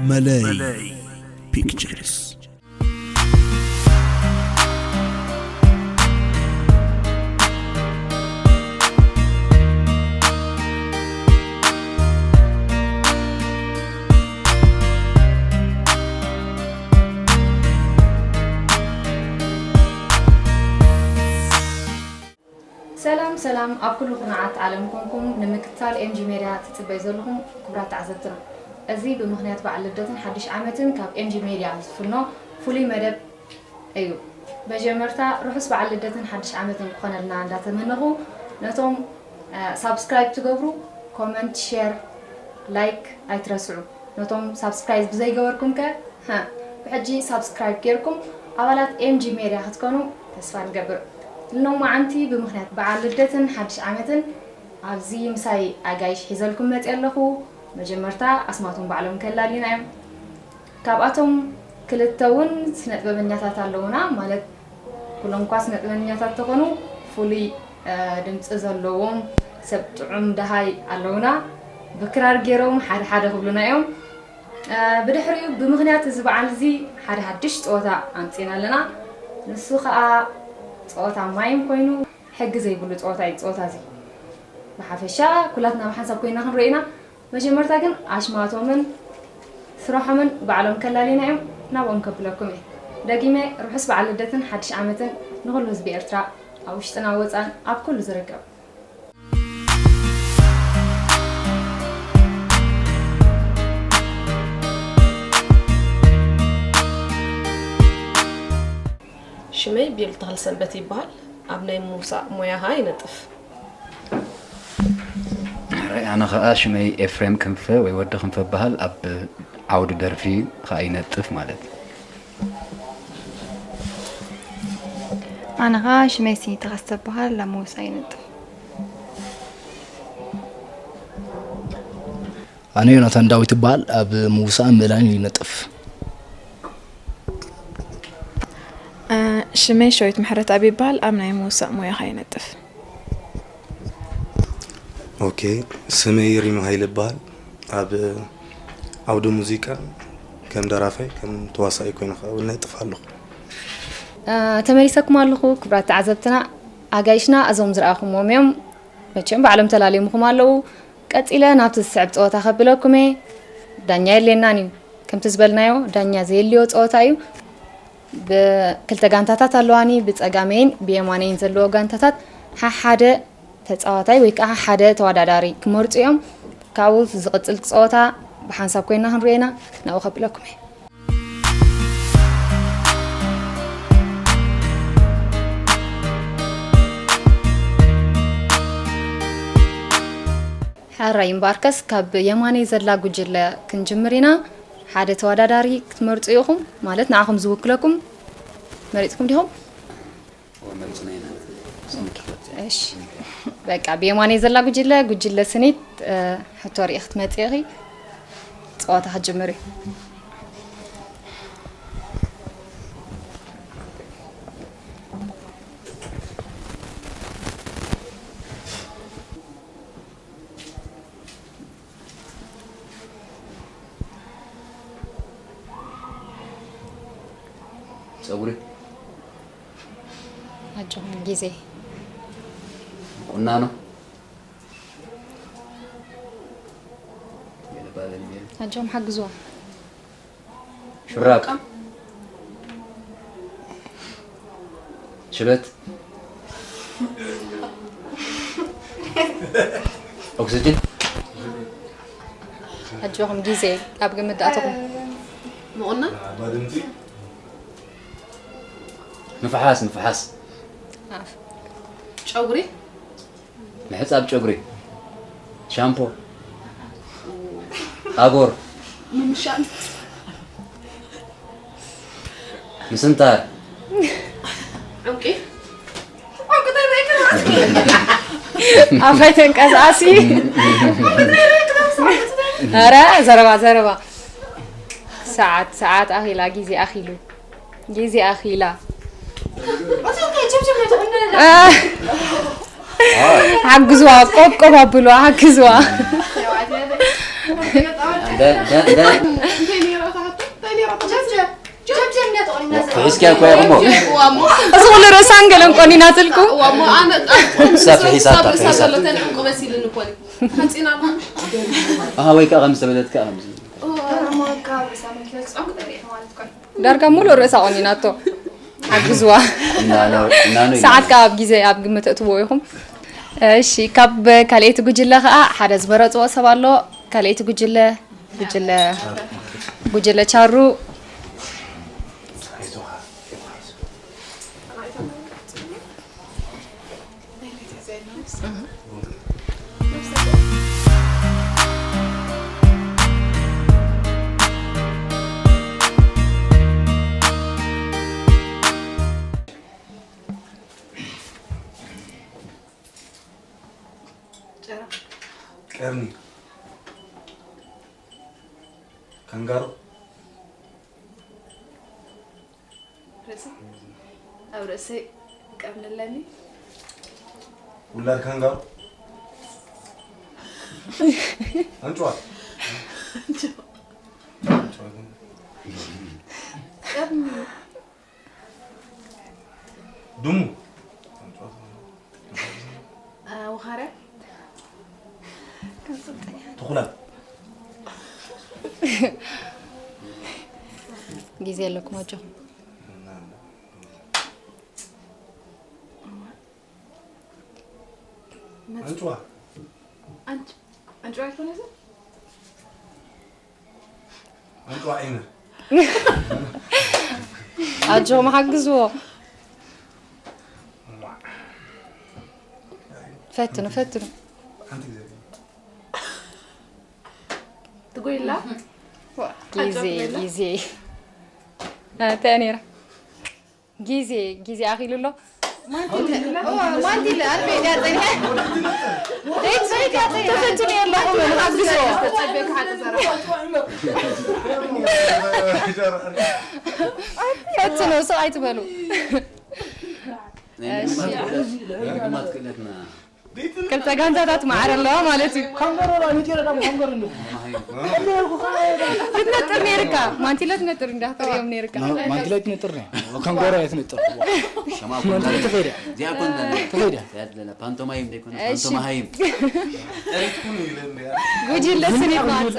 መለይ ፒክቸርስ። ሰላም ሰላም፣ ኣብ ኩሉ ኩርናዓት ዓለም ኮንኩም ንምክትታል ኤምጂ ሜድያ ትጽበዩ ዘለኹም ክቡራት ተዓዘብትና፣ እዚ ብምኽንያት በዓል ልደትን ሓድሽ ዓመትን ካብ ኤምጂ ሜድያ ዝፍኖ ፍሉይ መደብ እዩ። መጀመርታ ርሑስ በዓል ልደትን ሓድሽ ዓመትን ክኾነልና እንዳተመነኹ፣ ነቶም ሳብስክራይብ ትገብሩ፣ ኮመንት፣ ሼር፣ ላይክ ኣይትረስዑ። ነቶም ሳብስክራይብ ብዘይገበርኩም ከ፣ ሀ፣ ብሕጂ ሳብስክራይብ ጌርኩም ኣባላት ኤምጂ ሜድያ ክትኮኑ ተስፋ ንገብር። ሎማዓንቲ ብምኽንያት በዓል ልደትን ሓድሽ ዓመትን ኣብዚ ምሳይ ኣጋይሽ ሒዘልኩም መፅእ ኣለኹ። መጀመርታ ኣስማቶም ባዕሎም ከላልዩና እዮም። ካብኣቶም ክልተ እውን ስነጥበበኛታት ኣለዉና፣ ማለት ኩሎም እኳ ስነጥበበኛታት ተኾኑ፣ ፍሉይ፣ እ፣ ድምፂ ዘለዎም፣ ሰብ ጥዑም ደሃይ ኣለዉና። ብክራር ገይሮም ሓደ ሓደ ክብሉና እዮም። እ፣ ብድሕሪኡ ብምኽንያት እዚ በዓል እዚ ሓደ ሓድሽ ፀወታ ኣምፂና ኣለና። ንሱ ከዓ ፀወታ ማይም ኮይኑ፣ ሕጊ ዘይብሉ ፀወታ እዩ። ፀወታ እዚ ብሓፈሻ ኩላትና ብሓንሳብ ኮይና ክንሪኦ ኢና። መጀመርታ ግን ኣሽማቶምን ስራሖምን ባዕሎም ከላልዩና እዮም። ናብኦም ከብለኩም እየ። ደጊመ ርሑስ በዓል ልደትን ሓድሽ ዓመትን ንኹሉ ህዝቢ ኤርትራ፣ ኣብ ውሽጥን ኣብ ወፃእን ኣብ ኩሉ ዝርከብ። ሽመይ ቢል ተኽለሰንበት ይበሃል። ኣብ ናይ ምውሳእ ሞያኻ ይነጥፍ። ሕራይ፣ ኣነ ኸኣ ሽመይ ኤፍሬም ክንፈ ወይ ወዲ ክንፈ እበሃል። ኣብ ዓውዲ ደርፊ ኸኣ ይነጥፍ ማለት እዩ። ኣነ ኸኣ ሽመይ ስኒ ተኸስተ እበሃል፣ ኣብ ምውሳእ ይነጥፍ። ኣነ ዮናታን ዳዊት እበሃል፣ ኣብ ምውሳእ ምእላን ይነጥፍ። እ፣ ሽመይ ሸዊት ምሕረትኣብ ይበሃል፣ ኣብ ናይ ምውሳእ ሞያኻ ይነጥፍ። ኦኬ፣ ስመይ ሪም ሃይለ እበሃል፣ ኣብ ዓውዲ ሙዚቃ ከም ደራፋይ፣ ከም ተዋሳኣይ ኮይነ ከኣ እውን እነጥፍ ኣለኹ። እ፣ ተመሊሰኩም ኣለኹ ክቡራት ተዓዘብትና። ኣጋይሽና እዞም ዝረኣኹምዎም እዮም። መቸም ባዕሎም ተላልዮምኹም ኣለዉ። ቀጺለ ናብቲ ዝስዕብ ጸወታ ከብለኩም እየ። ዳኛ የድልየናን እዩ። ከምቲ ዝበልናዮ፣ ዳኛ ዘየድልዮ ጸወታ እዩ። ብክልተ ጋንታታት ኣለዋኒ፣ ብጸጋመይን ብየማነይን ዘለዎ ጋንታታት ሓሓደ ተጻዋታይ ወይ ከዓ ሓደ ተወዳዳሪ ክመርጹ እዮም። ካብኡ ዝቕጽል ጸወታ ብሓንሳብ ኮይና ክንሪኦ ኢና። ናብኡ ከብለኩም እየ። ሕራይ እምበኣርከስ ካብ የማነይ ዘላ ጉጅለ ክንጅምር ኢና። ሓደ ተወዳዳሪ ክትመርጹ ኢኹም፣ ማለት ንዓኹም ዝውክለኩም መሪጽኩም ዲኹም? እሺ፣ በቃ ብየማነይ ዘላ ጉጅለ፣ ጉጅለ ስኒት፣ እ፣ ሕቶ ሪኢ ክትመጽእ ኢኺ። ጸወታ ክትጅምር እዩ። ጸጉሪ። ኣጆኹም ግዜ። ቁናኖ። ኣጆኹም ሓግዝዋ። ሹራብ። ሽበት። ኦክስጅን። ኣጆኹም ግዜ ኣብ ግምት ኣተኹም። ምቑና? ንፍሓስ፣ ንፍሓስ። ኣፍ። ጨጉሪ? ምሕጻብ ጨጉሪ፣ ሻምፖ፣ ኣጎር፣ ምምሻጥ፣ ምስንታር፣ ዕንቂ፣ ዕንቂ ተዘይክርኣስ። ኣፋይ ተንቀሳኣሲ። ኧረ ዘረባ ዘረባ። ሰዓት፣ ሰዓት ኣኺላ፣ ግዜ ኣኺሉ። ግዜ ኣኺላ። ሓግዝዋ፣ ቆብቆብ ኣብልዋ፣ ሓግዝዋ። እንደ፣ እንደ፣ እንደ፣ ፍሒስኪያ እኮ ኢኹሞ። እዚ ኩሉ ርእሳን ገለን ቆኒናትልኩ። እዋ እሞ ኣነ ጣ- እሳ ፍሒሳታ፣ ሰብ ርእሳ ፍሒሳታ። ዘሎ ተንዕንቁ መሲልኒ እኮ እዩ። ሓፂና እሞ። ኣሃ፣ ወይ ከዓ ከም ዝተበለት ከዓ ከም እዋ እሞ ካብ ርእሳ መኪና ክፅዕንኩ ጠሪሑ ማለት እኮ እዩ። ዳርጋ ሙሉእ ርእሳ ቆኒናቶ። ሓግዝዋ። እናኖ-፣ እናኖ ሰዓት ከዓ ኣብ ግዜ ኣብ ግምት እትዎ ኢኹም። እሺ፣ ካብ ካልኣይቲ ጉጅለ ከዓ ሓደ ዝመረፅዎ ሰብ ኣሎ። ካልኣይቲ ጉጅለ፣ ጉጅለ፣ ጉጅለ ቻሩ። ቀርኒ። ካንጋሮ። ርእሲ? ኣብ ርእሰይ ቀርኒ ኣለኒ። ውላድ ካንጋሮ። ኣንጭዋ። ቀርኒ። ድሙ። ኣውኻርያ። ተኹላ። ግዜ ኣለኩም ኣጆኹም። ኣንጭዋ። ኣንጭ-፣ ኣንጭዋ ኣይኮነትን? ኣንጭዋ ዒነ። ኣጆኹም ሓግዝዎ። ፈትኑ፣ ፈትኑ። ሓንቲ ግዜ። ትጎይላ? ግዜ፣ ኣጆኹም። ግዜ። እንታይ ነይራ? ግዜ፣ ግዜ ኣኺሉ ኣሎ። ማንቲለ፣ ኦ፣ ማንቲለ፣ ኣልፌ ድያ ጸኒሐ? ተፈትኑ ኣለኹም፣ ንሓግዞ። ፈትኑ፣ ስቕ ኣይትበሉ። ናይ እሺ። ምግማት ክእለት፣ ናይ ምግማት ክእለትና። ክልተ ጋንታታት ማዕረ ኣለዋ ማለት እዩ። ካንጋሮ ላ፣ ንጤረ ዳም ካንጋሮ እንዶ። መሃይም። ክትነጥር ነይርካ። ማንቲለ ትነጥር እንዳ ክትርእዮም ነይርካ። ማ-፣ ማንቲለ ትነጥር ነያ። ካንጋሮ እያ ትነጥር። ከማኡ ማንቲለ ኮንና ተኸይዳ። እዚኣ ኮንና። ተኸይዳ። እዚኣ ዘለና ፓንቶማይም ዘይኮነ እሺ። ፓንቶማሃይም። ጉጅለ ስኒት ማዕረ።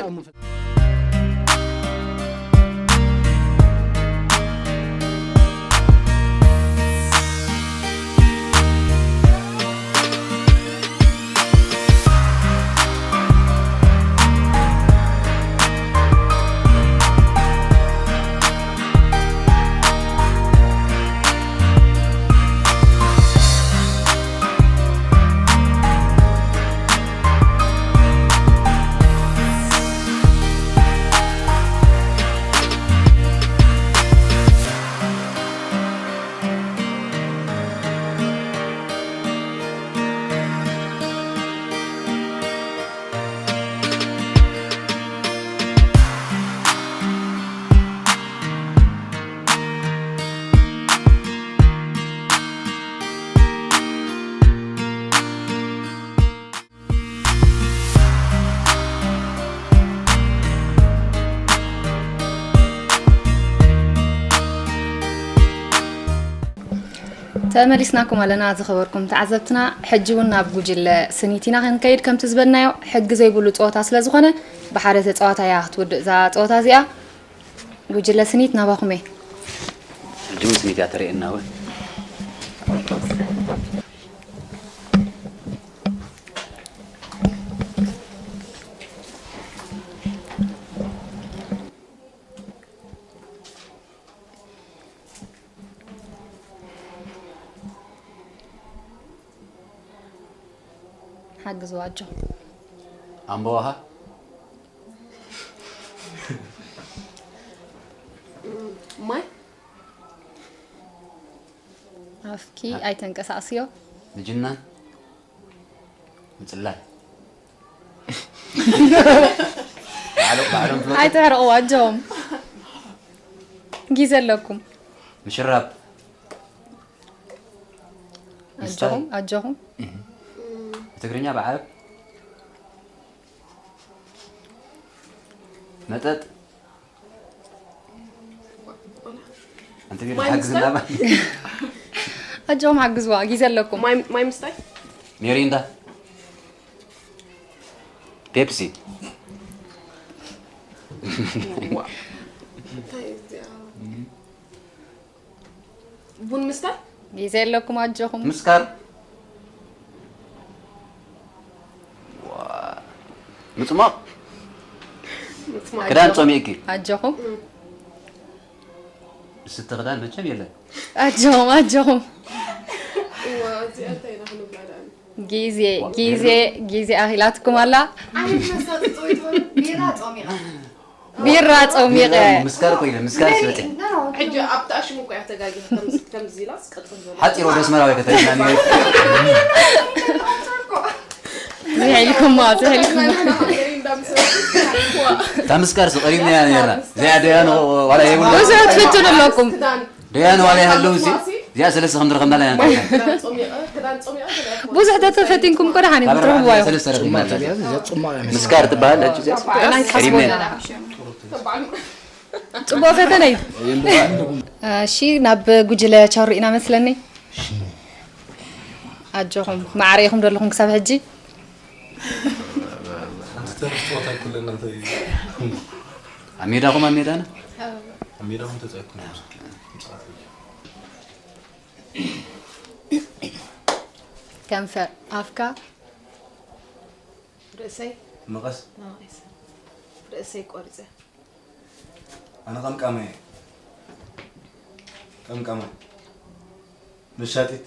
ተመሊስናኩም ኣለና ዝኸበርኩም ተዓዘብትና። ሕጂ እውን ናብ ጉጅለ ስኒት ኢና ክንከይድ። ከምቲ ዝበልናዮ ሕጊ ዘይብሉ ፀወታ ስለ ዝኾነ ብሓደ ተፃዋታይ እያ ክትውድእ እዛ ፀወታ እዚኣ። ጉጅለ ስኒት ናባኹም እየ። ሕጂ እውን ስኒት እያ ተርእየና እውን። ሓግዝዋ ኣጆ። ኣምበዋኻ? ማይ? ኣፍኪ ኣይተንቀሳቕስዮ። ምጅናን? ምጽላይ። ባዕሎም፣ ባዕሎም ፍለጡ። ኣይተሕርቕዎ ኣጆኹም። ግዜ ኣለኩም። ምሽራብ። ኣጆኹም፣ ኣጆኹም። እህ። ብትግርኛ ብዓረብ? መጠጥ። ኣንቲ ቢር ማይ ሓግዝ ምስታይ? እንዳባ። ኣጆኹም ሓግዝዋ፣ ግዜ ኣለኩም። ማይ ማይ ምስታይ? ሜሪንዳ። ፔፕሲ። ዋ። እንታይ እዚኣ? ቡን ምስታይ? ግዜ ኣለኩም ኣጆኹም። ምስካር። ዋ። ምጽማቕ። ምጽማቕ። ክዳን ጸሚቕኪ። ኣጆኹም። ዝስተ ክዳን መቸም የለን። ኣጆኹም፣ ኣጆኹም። እዋ፣ እዚኣ እንታይ ኢና ክንብላ ደኣ? ግዜ፣ ግዜ፣ ግዜ ኣኺላትኩም ኣላ። ኣነ መሳጢ ጽወይት ሆነ ቢራ ጾሚቓ። ቢራ ጾሚቐ። ምስካር እኮ ኢለ፣ ምስካር ስበጤ። ሕጂ ኣብታ ሽሙ እኮ እያ ተጋጊኻ፣ ከምዚ፣ ከምዚ ኢላስ ቀጥል በላ። ሓጺር ወደ ኣስመራ ወይ ከተሪና ንብል። ዝሕልኩማ፣ ዝሕልኩማ። እታ ምስካር ስቐሪብና እያ ነርና። እዚኣ ደያኑ ዋላ የብሉ። ብዙሕ ትፍትኑ ኣለኩም። ደያኑ ዋላ ይሃለውሲ፣ እዚኣ ሰለስተ ከም ዝረኸብናላ ኢና ንፈልጥ። ብዙሕ ተተፈቲንኩም እኮ ደሓን ኢኹም ትረኽብዋ ኢኹም። ሰለስተ ረኺብና ኣለና። እዚኣ ጽማቕ እያ መስለኒ። ምስካር ትበሃል፣ ሕጂ እዚኣ ናይ ቀሪብና ኢና። ጽቡቕ ፈተነ እዩ። እሺ፣ ናብ ጉጅለ ቻሩ ኢና መስለኒ። ኣጆኹም፣ ማዕረ ኢኹም ዘለኹም ክሳብ ሕጂ። ኣንቲ ተርፍ ጸወታ ኩለና እንታይ? ኣብ ሜዳኹም፣ ኣብ ሜዳና? ኣብ ሜዳኹም ተጻወትኩም። ከንፈር፣ ኣፍካ፣ ርእሰይ፣ መቐስ፣ መቐስ፣ ርእሰይ ቆሪጸ። ኣነ ቀምቃመ እየ። ቀምቃመ። መሻጢት።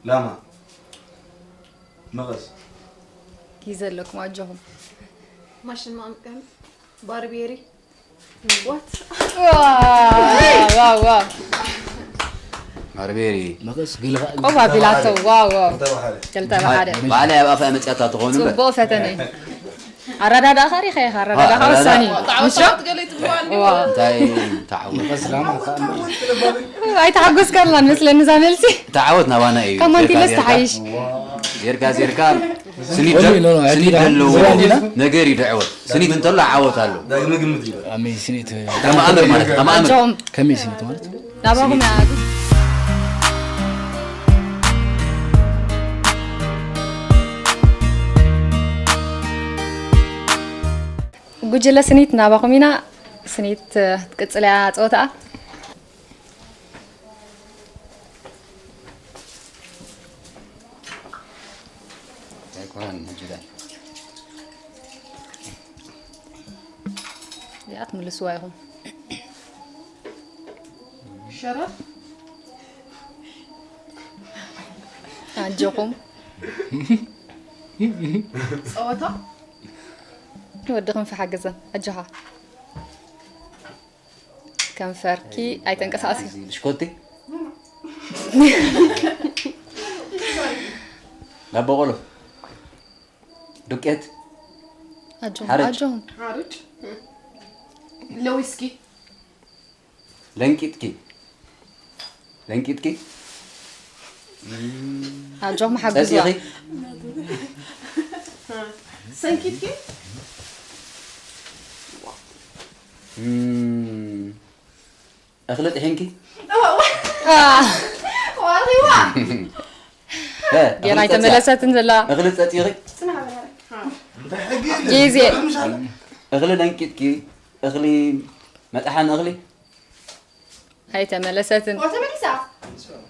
ላማ። መቐስ። ግዜ ኣለኩም ኣጆኹም። ማሽን መቐምቀሚ። ባርቤሪ። ዋት? ዋው፣ ዋው፣ ዋው። ባርቤሪ። መቐስ ገለ ኸኣ ቆብ ኣቢላቶ። ዋው፣ ዋው። ክልተ ብሓደ። ክልተ ብሓደ። ባዕለይ ኣብ ኣፍኣ መጽያታ ትኾኑ እምበር። ጽቡቕ ፈተነ እዩ። ኣረዳድኣኻ ሪኻ ኢኻ፣ ኣረዳድኣኻ ኣረዳድኣ። ወሳኒ እዩ። ጣዕወት፣ ምሽ? ጣዕወት ገለ ይትብልዋ እንዲሁ። ዋ። እንታይ ተዓወት? መቐስ ላማ ኸኣ። ኣይተሓጎስካላን መስለኒ እዛ መልሲ። ተዓወት ናባና እዩ። ካብ ማንቲለስ ዜርካ፣ ዜርካ። ተሓይሽ። ዜርካ፣ ዜርካ። ስኒት ኦሚ፣ ኖ፣ ኖ፣ ስኒት ኣይትብልሃን። ዘለዎ ዝረኣየና? ነገር እዩ ደዕወት። ስኒት እንተሎ ዓወት ኣሎ። ዳግመ ግምት ይበል። ኣሚ ስኒት። ተማእምር ማለት፣ ተማእምር። ኣጆኹም። ከመይ ስኒት ማለት? ናባኹም እያ። ጉጅለ ስኒት ናባኹም ኢና። ስኒት፣ እ፣ ክትቅጽል እያ ጸወታኣ። ኣይኮነን፣ ሕጂ ዳ። እዚኣ ትምልስዋ ኢኹም። ሸረፍ። ኣጆኹም። ጸወታ። ወዲ ክንፊ ሓግዘን። ኣጆኻ። ከንፈርኪ ኣይተንቀሳቕሲ። ብሽኮቲ? ዳቦ ቆሎ? ዱቄት? ኣጆም፣ ሓርጭ? ኣጆም። ሓርጭ? ለዊስኪ? ለንቂጥኪ? ለንቂጥኪ? ኣጆም፣ ሓግዝዋ። ጸጺኺ? ሰንኪትኪ? እም፣ እኽሊ ጥሒንኪ? እዋ፣ እዋ። አ። ዋሪዋ። እ፣ ጌና እኽሊ ጸጺኻ? ኣይተመለሰትን ዘላ። እኽሊ ጸጺኺ? ጽናሕ በል። ግዜ። እኽሊ ለንቂጥኪ? እኽሊ መጥሓን እኽሊ? ኣይተመለሰትን። ኦ፣ ተመሊሳ።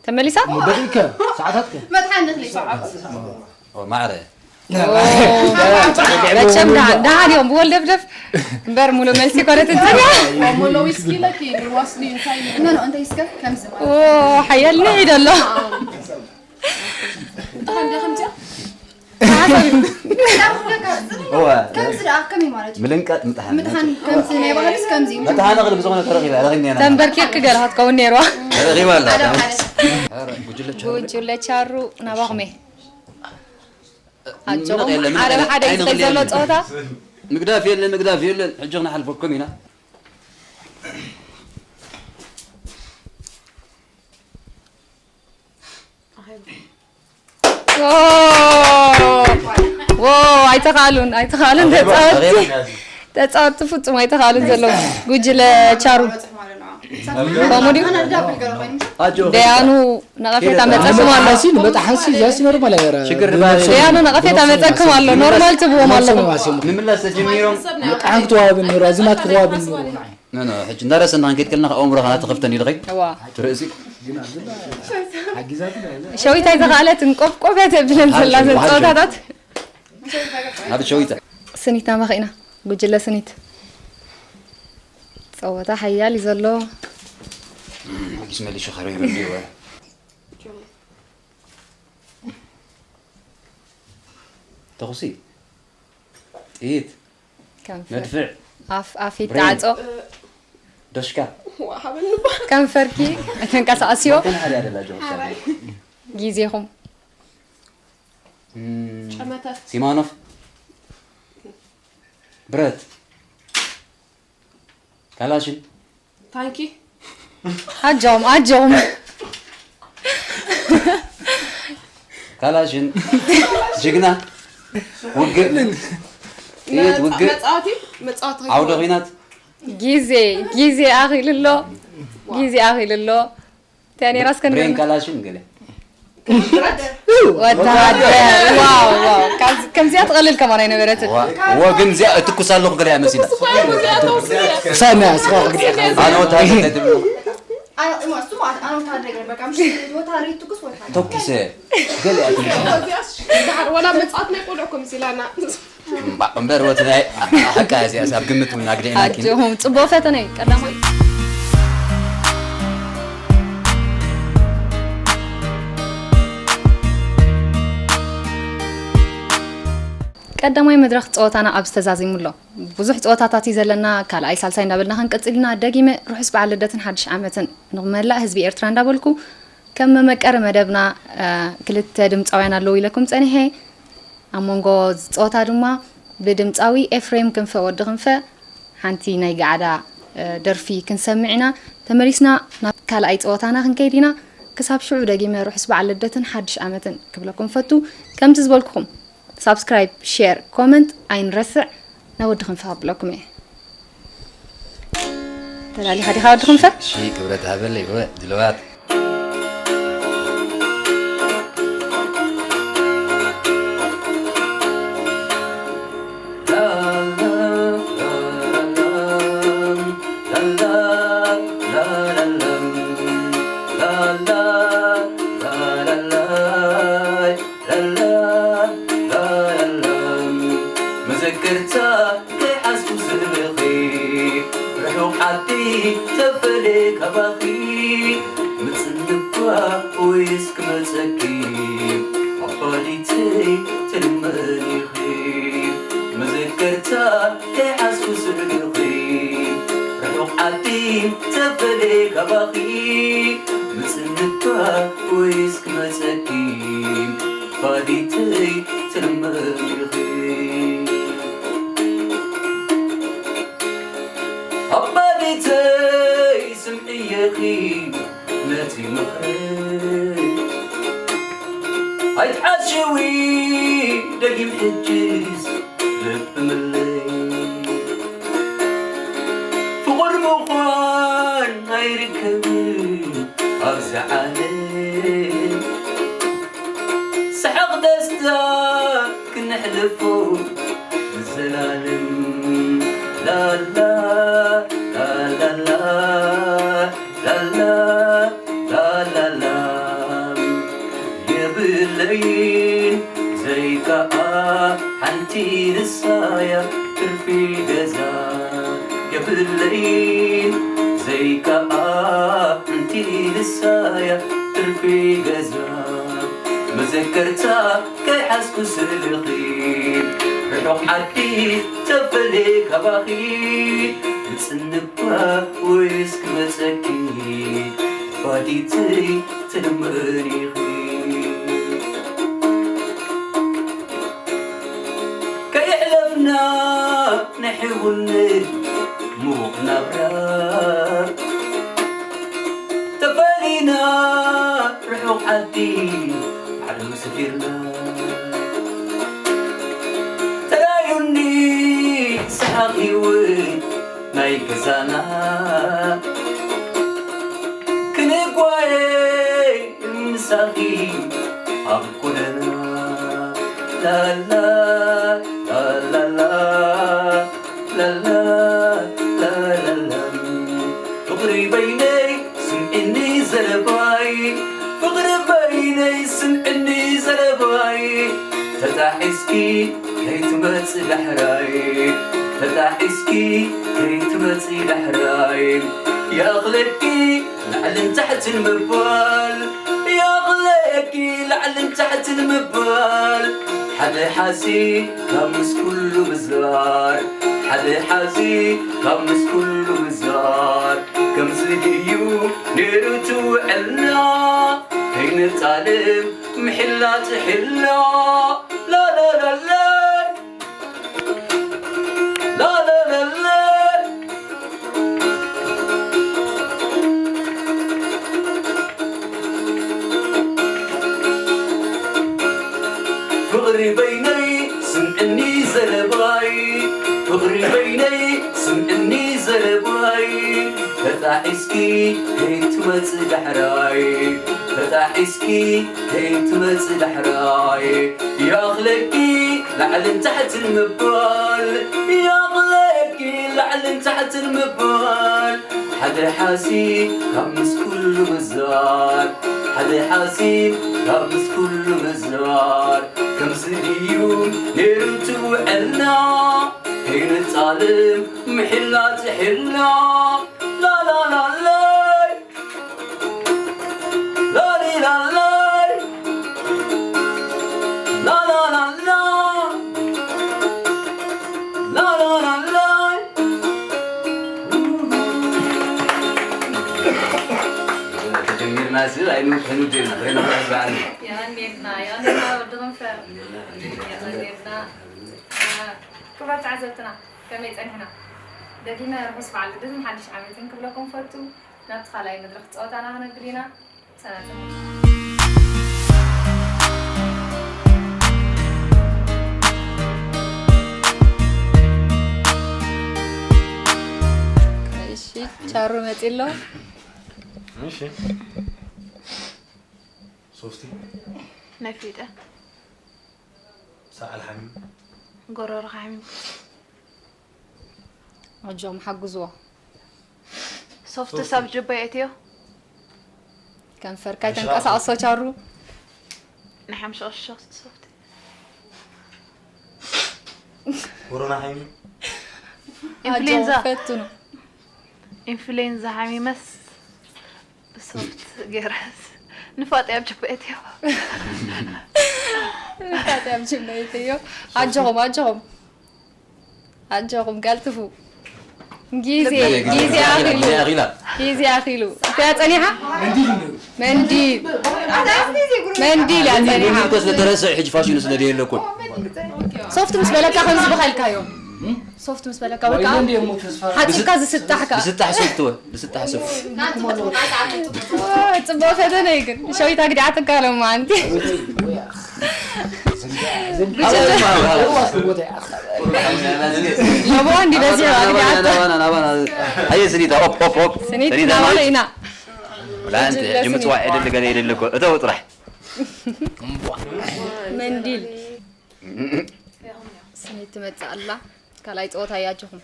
ተመሊሳ? ደቂቅ ከ? ሰዓታት ከ? መጥሓን እኽሊ። ኦ፣ ማዕረ። ኦ፣ መቸም ደሓን፣ ደሓን እዮም ብወልደፍደፍ እምበር ሙሉእ መልሲ ኮነት እንተድያ። ሙሉ ዊስኪ ለኪ፣ ብዋስሊ እንታይ እዩ? ኖ፣ ኖ፣ እንታይ እስከ ከምዚ ማለት። ኦ፣ ሓያል ንዒድ ኣሎ። ደሓን ዲያ ከምዚኣ? እዋ። ከምዚ ደኣ ከመይ ማለት እዩ? ምልንቃጥ ምጥሓን። ምጥሓን ከምዚ ናይ ባህልስ ከምዚ እዩ። መጥሓን እኽሊ ብዝኾነ ተረኺባ፣ ረኺብና ኢና። ተንበርኪክ ገለ ክትከውን ነይርዋ። ረኺባ ኣላ። ሓደ ሓደ። ኧረ፣ ጉጅለ ቻሩ። ጉጅለ ቻሩ ናባኹም እየ። ኣጆኹም፣ ምንቕ የለን፣ ሓደ ምንቕ ብሓደ እዩ የለን፣ ዝኸይድ ዘሎ የለን። ጸወታ። ምግዳፍ የለን፣ ምግዳፍ የለን። ሕጂ ክንሓልፈኩም ኢና። ዎ! ዎ! ኣይተኻሉን፣ ኣይተኻሉን ተጻወትቲ። ተጻወትቲ ፍጹም ኣይተኻእሉን ዘለዉ። ጉጅለ ቻሩ። ከምኡ ድዩ? ደያኑ ነቐፌታ መጸኩም ኣሎ። ሓሲን በጣም ሓሲ ዛሲ ኖርማል ኣየረ። ችግር ባለ። ደያኑ ነቐፌታ መጸኩም ኣሎ። ኖርማል ትብዎም ኣለኹም። ንምለስ ተጀሚሮም። ብጣዕሚ ክትዋብን ነይሩ፣ ኣዝማት ክትዋብን ነይሩ። ኖ፣ ኖ፣ ሕጂ እንዳረሰና ክንከይድ ከለና ካብ ኣእምሮኻ ናተኸፍተን ኢልኸይ። እዋ። ትርእሲ። ሓጊዛት። ሸዊት ኣይተኻእለትን፣ ቆፍቆፍ እያ ተብለን ዘላ ሓቂ፣ ሓቂ። ዘጸወታታት። ኣብ ሸዊት። ስኒት ናባኺ ኢና። ጉጅለ ስኒት። ጸወታ ሓያል እዩ ዘሎ። ሓዲስ መሊሹ ኸሪሩ እንዲሁ። ተኹሲ። ጥይት። ከንፈር። መድፍዕ። ኣፍ፣ ኣፍ ብሬን። ይተዓጾ። ዶሽካ። ዋ፣ ሃበኒ እባ። ከንፈርኪ ኣይተንቀሳቐስዮ። ወገን ሓደ ኣደላ ጆርጅ። ሓራይ። ግዜኹም። እም፣ ጨመተ። ሲማኖፍ። ብረት። ካላሽን። ታንኪ። ኣጆም፣ ኣጆም። ካላሽን። ጅግና። ውግእ። ጥይት ውግእ። መጻወቲ፣ መጻወቲ ዓውደ ኹናት። ግዜ፣ ግዜ ኣኺሉ ኣሎ። ግዜ ኣኺሉ ኣሎ። እንታይ ነይራ እስከ ብሬን ንገርና? ካላሽን ገለ። ወተሃደር። ዋው፣ ዋው። ካብዚ-፣ ከምዚኣ ትቐልል ከማን ኣይነበረትን። ዋ-፣ ዋ፣ ግን እዚኣ እትኩስ ኣለኹ ገለ እያ መሲላ። ትኩስ እኮ እያ መሲላ፣ ተወስደ። ክሳብ ናይ ኣስኻ ክግዲዕካ። ኣነ ወተሃደር ኣይትብሉ። ኣነ፣ እማ፣ እሱ ማለት ኣነ ወተሃደር ገለ፣ በቃ፣ ምሽ ወተሃደር ይትኩስ ወተሃደር። ተኩሰ። ገለ እያ ትመስል። እዚኣስ፣ ደሓር ወላ መጽኣት ናይ ቆልዑ እኮ መሲላና። እምባ-፣ እምበር ወቲ ናይ ሓቃ እዚኣስ ኣብ ግምት እውን ኣግዲዕናኪ። ኣጆኹም፣ ጽቡቕ ፈተነ እዩ፣ ቀዳማይ። ቀዳማይ መድረኽ ጸወታና ኣብዚ ተዛዚሙ ኣሎ። ብዙሕ ጸወታታት እዩ ዘለና፣ ካልኣይ ሳልሳይ እንዳበልና ክንቅጽል ኢና። ደጊመ ርሑስ በዓል ልደትን ሓድሽ ዓመትን ንመላእ ህዝቢ ኤርትራ እንዳበልኩ፣ ከም መመቀሪ መደብና፣ እ፣ ክልተ ድምጻውያን ኣለዉ ኢለኩም ጸኒሐ። ኣብ መንጎ ጸወታ ድማ ብድምጻዊ ኤፍሬም ክንፈ ወዲ ክንፈ ሓንቲ ናይ ገዓዳ፣ እ፣ ደርፊ ክንሰምዕ ኢና። ተመሊስና ናብ ካልኣይ ጸወታና ክንከይድ ኢና። ክሳብ ሽዑ ደጊመ ርሑስ በዓል ልደትን ሓድሽ ዓመትን ክብለኩም ፈቱ። ከምቲ ዝበልኩኹም ሳብስክራይብ፣ ሼር፣ ኮመንት ኣይንረስዕ። ናብ ወዲ ክንፈ ከብለኩም እየ። ተላሊኻ ዲኻ ወዲ ክንፈ? እሺ፣ ክብረት ሃበለይ፣ እወ፣ ድልዋት። ላላ፣ ላላ፣ ላላ፣ መዘከርታ ከይሓዝኩ ስእልኺ፣ ርሑቕ ዓዲ ተፈልየ ካባኺ፣ ምጽንኳ ወይስ ክመጸኪ፣ ኣባዲተይ ትልመን ኢኺ። መዘከርታ ከይሓዝኩ ስእልኺ፣ ርሑቕ ዓዲ ተፈልየ ካባኺ፣ ምጽንኳ ወይስ ክመጸኪ፣ ኣባዲተይ ትልመን ኢኺ። ኣባዲተይ ስምዕየኺ ነቲ ምኽረይ፣ ኣይትዓሽዊ ደጊም ሕጅስ ልቢ ምለይ። ፍቑር ምዃን ኣይርከብን ኣብዚ ዓለም፣ ሰሓቕ ደስታ ክነሕልፎ ንዘላለም። ላላ፣ ላላላ፣ ላላ፣ ላላላ፣ የብለይን ዘይከኣ ሓንቲ ንሳያ ትርፊ ገዛ። የብለይን ዘይከኣ ሓንቲ ንሳያ ትርፊ ገዛ። መዘከርታ ከይሓዝኩ ስእልኺ፣ ርሑቕ ዓዲ ተፈልየ ካባኺ፣ ምጽንኳ ወይስ ክመጸኪ፣ ኣባዲተይ ትልመን ኢኺ። ከየሕለፍና ናይ ሕውነት ምዉቕ ናብራ፣ ተፈሊና ርሑቕ ዓዲ ዓለም ሰፊርና። ተራዩኒ ሰሓቕ ህይወት ገዛና ክንጓየ ምሳኺ ኣብ ጎደና ላላ ላላላ ላላ ላላላ ፍቕሪ በይነይ ስምዕኒ ዘለባይ ፍቕሪ በይነይ ስምዕኒ ዘለባይ ተጣሒስኪ ከይትመጽ ዳሕራይ ተጣሒስኪ ከይትመጽ ዳሕራይ ይኣኽለኪ ላዕልን ታሕትን ምባል ይኣኽለኪ ላዕልን ታሕትን ምባል ሓደ ሓሲ ካብ ምስ ኩሉ ምዝራር ሓደ ሓሲ ካብ ምስ ኩሉ ምዝራር ከምዚ ድዩ ነይሩ ትውዕልና ከይንጣልም ምሕላ ትሕላ ላላላላ ላላላላ ፍቕሪ በይነይ ስምዕኒ ዘለባይ ፍቕሪ በይነይ ስምዕኒ ዘለባይ ተጣሒስኪ ከይትመጽ ዳሕራይ ተጣሒስኪ ከይትመጽ ዳሕራይ ይኣኽለኪ ላዕልን ታሕትን ምባል ይኣኽለኪ ላዕልን ታሕትን ምባል ሓደ ሓሲብ ካብ ምስ ኩሉ ምዛር ሓደ ሓሲብ ካብ ምስ ኩሉ ምዛር ከምዚ ድዩ ነይሩ ትውዕልና ከይንጻልም ምሕላ ትሕላ ላላላላይ ላሊላላይ ላላላላ ላላላላይ ተጀሚርና ስል ኣይንውሕኑ ጀና ሬና በዓል የቐንየልና የቐንየልና ወዲ ክንፈር የቐንየልና ክቡራት ተዓዘብትና ከመይ ጸኒሕና ደጊመ ርሑስ በዓል ልደትን ሓድሽ ዓመትን ክብለኩም ፈቱ ናብቲ ካልኣይ መድረኽ ጸወታና ክነብል ኢና ሰናጽን እሺ ቻሩ መጺ ኣሎ እሺ ሶስቲ ነፊጠ ሰዓል ሓሚም ጎረርኻ ሓሚም ኣጆም ሓግዝዎ ሶፍት ሰብ ጅባ የእትዮ ከንፈርካ ኣይተንቀሳቕሶ ቻሩ ናይ ሓምሽቕሽቕ ሶፍት ኮሮና ሓይሚ ኢንፍሉዌንዛ ፈትኑ ኢንፍሉዌንዛ ሓሚመስ ሶፍት ገይረስ ንፋጥ ኣብ ጅባ የእትዮ ንፋጥ ኣብ ጅባ የእትዮ ኣጆኹም ኣጆኹም ኣጆኹም ቀልጥፉ ግዜ ግዜ ኣኺሉ ግዜ ኣኺሉ እቲያ ጸኒሓ መንዲል መንዲል እያ ጸኒሓ እኮ ስለተረስዕ ሕጂ ፋሽኑ ስለ ደየለኩን ሶፍት ምስ በለካ ከም ዝበኸልካዮ ሶፍት ምስ በለካ ወይ ከዓ ሓፂብካ ዝስጣሕካ ዝስጣሕ ሶፍት ወ ዝስጣሕ ሶፍት ፅቡቅ ፈተነ እዩ ግን ሸዊታ ግዲዓትካ ሎማ ኣንቲ ሸቦ እንዲ በዚሑ ኣግዲዓቶ ኣየ ስኒታ ኦፕ ኦፕ ኦፕ ስኒት ናባለ ኢና ላንት ሕጂ ምፅዋዕ የደሊ ገለ የደሊ እኮ እተው ጥራሕ መንዲል ስኒት ትመፅእ ኣላ ካልኣይ ፀወታ እያችኹም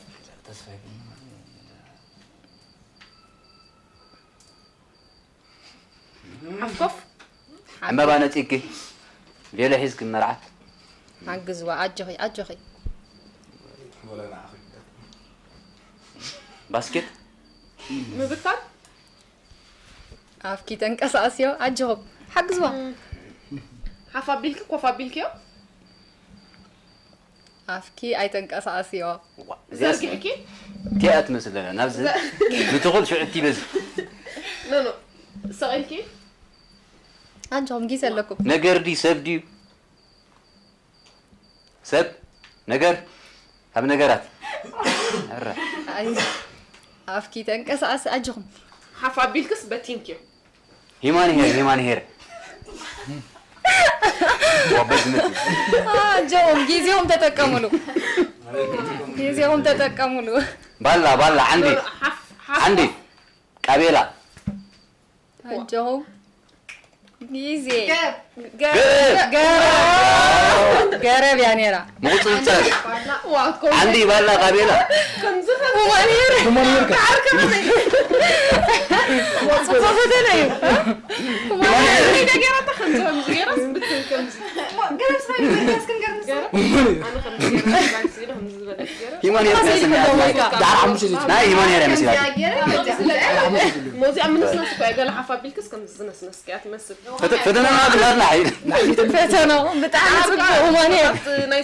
ሓፍኮፍ ዕምበባ ነፂግኪ ሌሎ ሒዝኪ መርዓ ሓግዝዋ ኣጆኺ ኣጆኺ ባስኬት ምብታን ኣፍኪ ተንቀሳኣስዮ ኣጆኹም ሓግዝዋ ሓፍ ኣቢልኪ ኮፍ ኣቢልኪዮ ኣፍኪ ኣይተንቀሳኣስዮ ዘርጊሕኪ ቲኣ ትመስል ዘለና ናብዚ ንትኹል ሽዑ እትይበዝ ኖ ኖ ሰቒልኪ ኣጆኹም ጊዜ ኣለኩም ነገር ድዩ ሰብ ድዩ ሰብ ነገር ካብ ነገራት ኣፍኪ ተንቀሳኣሲ ኣጆኹም ሓፍ ኣቢልክስ በቲንኪዮ ሂማን ሄር ሂማን ሄር ወበዝምት ኣጆኹም ጊዜኹም ተጠቀሙሉ ጊዜኹም ተጠቀሙሉ ባላ ባላ ዓንዲ ሓፍ ሓፍ ዓንዲ ቃቤላ ኣጆኹም ግዜ ገ- ገረብ እያ ነይራ። ምቁፅፅር ዓንዲ ባላ ቃቤላ እማ ነይረ ጽቡቅ ፈተነ እዩ። ገይራታ ከምዚ ከምዚ ገይራስ ብትን ከምዚ ሂማን ኤርትራ ስንያት ዳር ሓሙሽተ ዜት ናይ ሂማን ኤርትራ መስላት ሞዚኣ ምንስናስ እኮ እያ ገለ ሓፍ ኣቢልክስ ከምዚ ዝነስነስ እያ ትመስል ፈተና ክናትና ሓይል ፈተኖ ብጣዕሚ ጽቡቅ እማ ነይረ። ናይ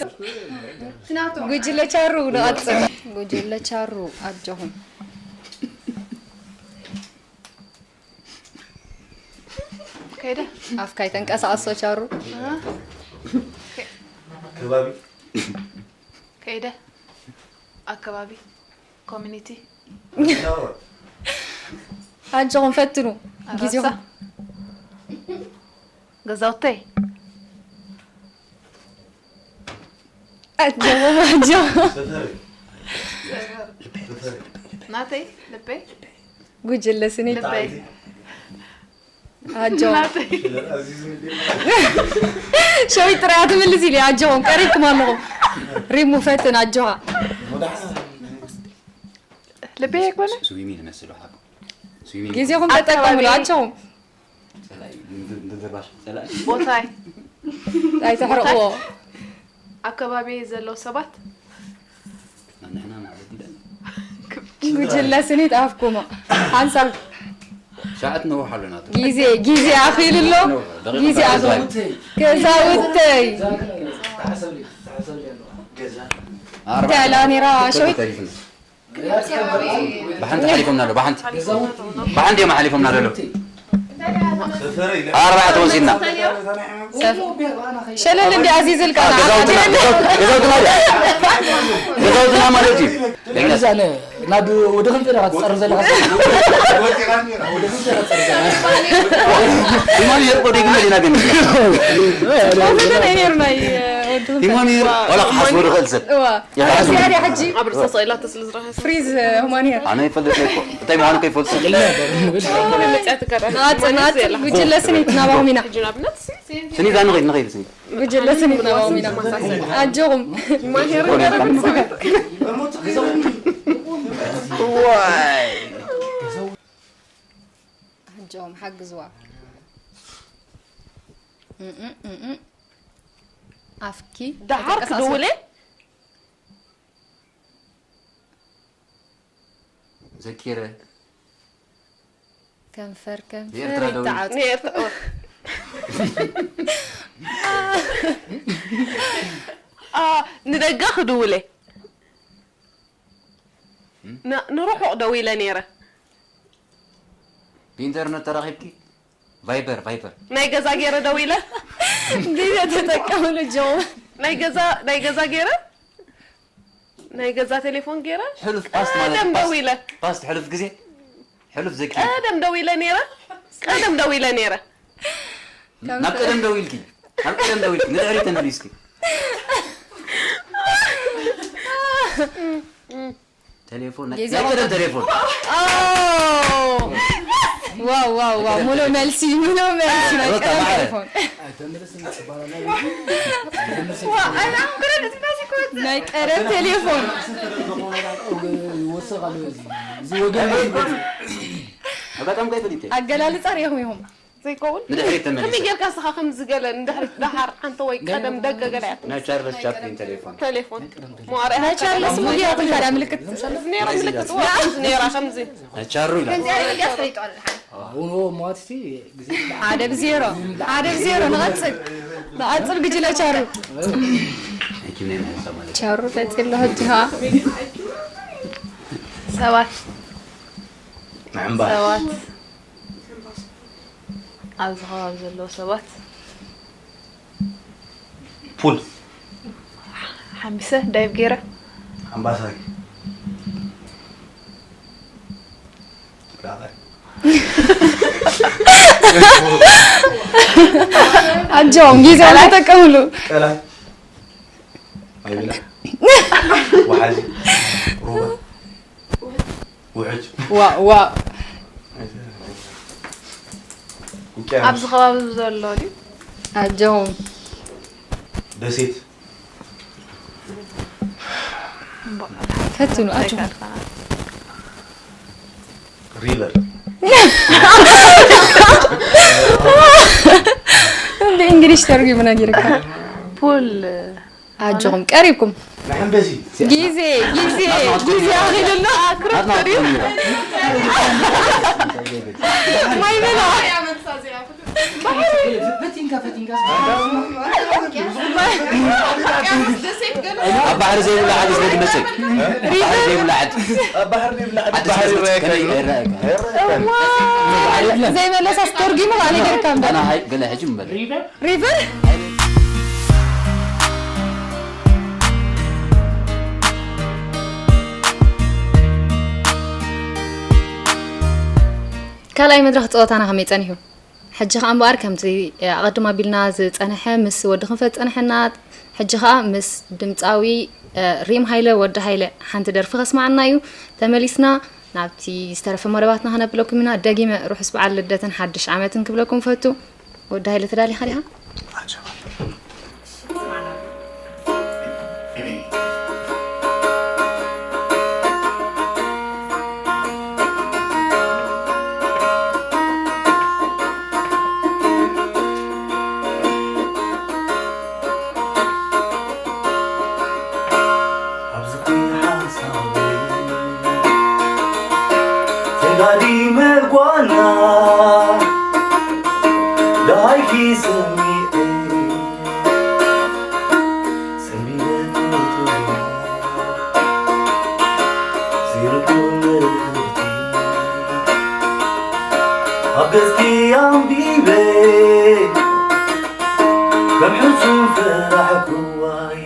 ጉጅለ ቻሩ ንቐጽል። ጉጅለ ቻሩ ኣጆኹም። ከይደ ኣፍካ ይተንቀሳቐሶ ቻሩ። ከባቢ ከይደ ኣከባቢ ኮሚኒቲ ኣጆኹም ፈትኑ ግዜኹም። ገዛውተይ ኣጆኹም ኣጆኹም። ሰፈሪ ናተይ ልበይ ጉጅለ ስኒት ልበይ ኣጆኹም። ናተይ ኣዚዝ ምንድን ሸዊት ጥራይ ትምልስ ኢሉ ኣጆኹም ቀሪብኩም ኣለኹም። ሪሙ ፈትን ኣጆኻ። ልበይ ኣይኮነ ስዊሚ ዝመስሉ ሓቁ ስዊሚ ግዜኹም ተጠቀምሉ ኣጆኹም። ጸላኢ ድንድርባሽ ጸላኢ ቦታይ ኣይትሕርቕዎ። ኣከባቢ ዘለዉ ሰባት ንሕና ማለት ይላል ጉጅለ ስኒት ኣፍኩሞ ሓንሳብ ሻዕት ነውሕ ኣሎ ናቱ ግዜ ግዜ ኣኺሉ ኣሎ። ግዜ ኣኺሉ ገዛውተይ ተሓሰብሊ ተሓሰብሊ ኣለዋ ኣርባዕተ እንታይ ኢላ ነይራ ሸዊት? ተሪፍና ብሓንቲ ሓሊፎምና ኣሎ ብሓንቲ ብሓንቲ እዮም ሓሊፎምና ዘሎ ኣርባዕተ ወሲድና ሸለል እንዲ ኣዚዝልካ ገዛውትና ገዛውትና ገዛውትና ማለት እዩ እዛ ናብ ወደ ክንፈ ኢኻ ትፀርብ ዘለኻ ኢማን የርቆ ደግመ ዲና ግን ፈተና ነይሩ ናይ ወዲ ኢማን የር ወላ ክሓስቦ ዝኽእል ሰብ እዋ ይሓስቦ ያዲ ሕጂ ኣብ ርእሳ ስኢላተ ስለ ዝረኸስ ፍሪዝ ሁማን ሄር ኣነ ይፈልጥ እኮ እንታይ ምዃኑ ከይፈልጥ መፅያ ትገራ ንቐፅል ንቐፅል ጉጅለ ስኒት ናባኹም ኢና ሕጂ ንኣብነት ስኒት ንኸይድ ንኸይድ ስኒት ጉጅለ ስኒት ናባኹም ኢና ኣጆኹም ማሄር ኣጆኹም ሓግዝዋ እም፣ እም፣ እም። ኣፍኪ ደሓር ክድውል እየ ዘኪረ ከንፈር ከንፈር ኤርትራ ደው ይተዓጽ ንኤርትራ ኣ፣ ንደገ ክድውል እየ ን- ንርሑቕ ደው ኢለ ነይረ ብኢንተርነት ተራኺብኪ ቫይበር ቫይበር ናይ ገዛ ገይረ ደው ኢለ ግዜ ተጠቀምሉ ጆ ናይ ገዛ ናይ ገዛ ገይረ ናይ ገዛ ቴሌፎን ገይረ ሕሉፍ ፓስት ማለት ቀደም ደው ፓስት- ኢለ ፓስት ሕሉፍ ግዜ ሕሉፍ ዘኪ ቀደም ደው ኢለ ነይረ ቀደም ደው ኢለ ነይረ ናብ ቀደም ደው ኢልኪ ናብ ቀደም ደው ኢልኪ ንድሕሪት ተመሊስኪ ቴሌፎን ናይ ግዜ ናይ ቀደም ቴሌፎን ዋው ዋው ዋው ሙሉ መልሲ ሙሉ መልሲ ናይ ሮታ ቀደም ማዕረ። ቴሌፎን ናይ ቀደም ቴሌፎን ይወሰኽ ኣሎ እዚ እዚ ወገን ኣጋጣሚ ከይፈሊጥ ኣገላልፃ ሪኢኹም ኢኹም ዘይከውን ንድሕሪት ከመይ ተመሊሰ ጌርካ ስኻ ከምዚ ገለ ንድሕሪት ደሓር ሓንቲ ወይ ቀደም ደገ ገለ እያ ናይ ቻርለስ ቻፕሊን ቴሌፎን ቴሌፎን መዋርያ ናይ ቻርለስ ሙቪ ኢኹም ታዲያ ምልክት ነይራ ምልክት ዋ ከምዚ ነይራ ከምዚ ናይ ቻሩ ኢላ እውን ሞትሲ ግዜ ሓደ ብዜሮ ሓደ ብዜሮ ንቐፅል ንቐፅል ግጅለ ቻሩ ቻሩ ፈፂሎ ሕጂ ኸዓ ሰባት ምዕንባር ሰባት ኣብዚ ከባቢ ዘለዉ ሰባት ፑል ሓሚሰ ዳይቭ ገይረ ኣምባሳሪ ኣጆም ግዜ ተጠቀምሉ ቀላይ ኣይብላ ወሓዚ ሩባ ውሕጅ። ዋእ ዋእ። ውቅያኖስ። ኣብዚ ከባቢ ዘሎ ድዩ? ኣጆኹም። ደሴት። ፈትኑ ኣጆኹም። ሪቨር። ብእንግሊሽ ተርጉሙ ነጊርካ። ፑል ኣጆኹም ቀሪብኩም። ንሐንበሲ። ግዜ ግዜ ግዜ ኣኺሉና። ማይ በላ። ፈቲንካ ፈቲንካ ኣብ ባሕሪ ዘይብላ ዓዲ ስለ ዝመፅእ ባሕሪ ዘይብላ ዓዲ ኣብ ባሕሪ ዘይብላ ዓዲ ዓዲ ባሕሪ ስለ ዝመፅእ ይረኣየካ ከመይ እዩ። ይረኣየካ ዘይመለሳስ ተርጊሙ ካልእ ጌርካ እምበር። ኣና ሃይ ገለ ሕጂ ምበል ሪቨር። ካልኣይ መድረኽ ፀወታና ከመይ ፀኒሑ? ሕጂ ከዓ እምበኣር ከምቲ ኣቐድም ኣቢልና ዝፀንሐ ምስ ወዲ ክንፈት ፀንሐና፣ ሕጂ ከዓ ምስ ድምፃዊ ሪም ሃይለ ወዲ ሃይለ ሓንቲ ደርፊ ከስማዓና እዩ። ተመሊስና ናብቲ ዝተረፈ መደባትና ከነብለኩም ኢና። ደጊመ ርሑስ በዓል ልደትን ሓድሽ ዓመትን ክብለኩም ፈቱ። ወዲ ሃይለ ተዳሊኻ ዲኻ? ኣብዚ ኩሉ ሓሳበይ ተጋዲመ ጓና ደሃይኪ ሰሚዐ ሰንቢደ ጡጡና ዘይርድኦ መልእኽቲ ኣብ ገጽኪ ኣንቢበ ከም ሕሱም ፈራሕክዋይ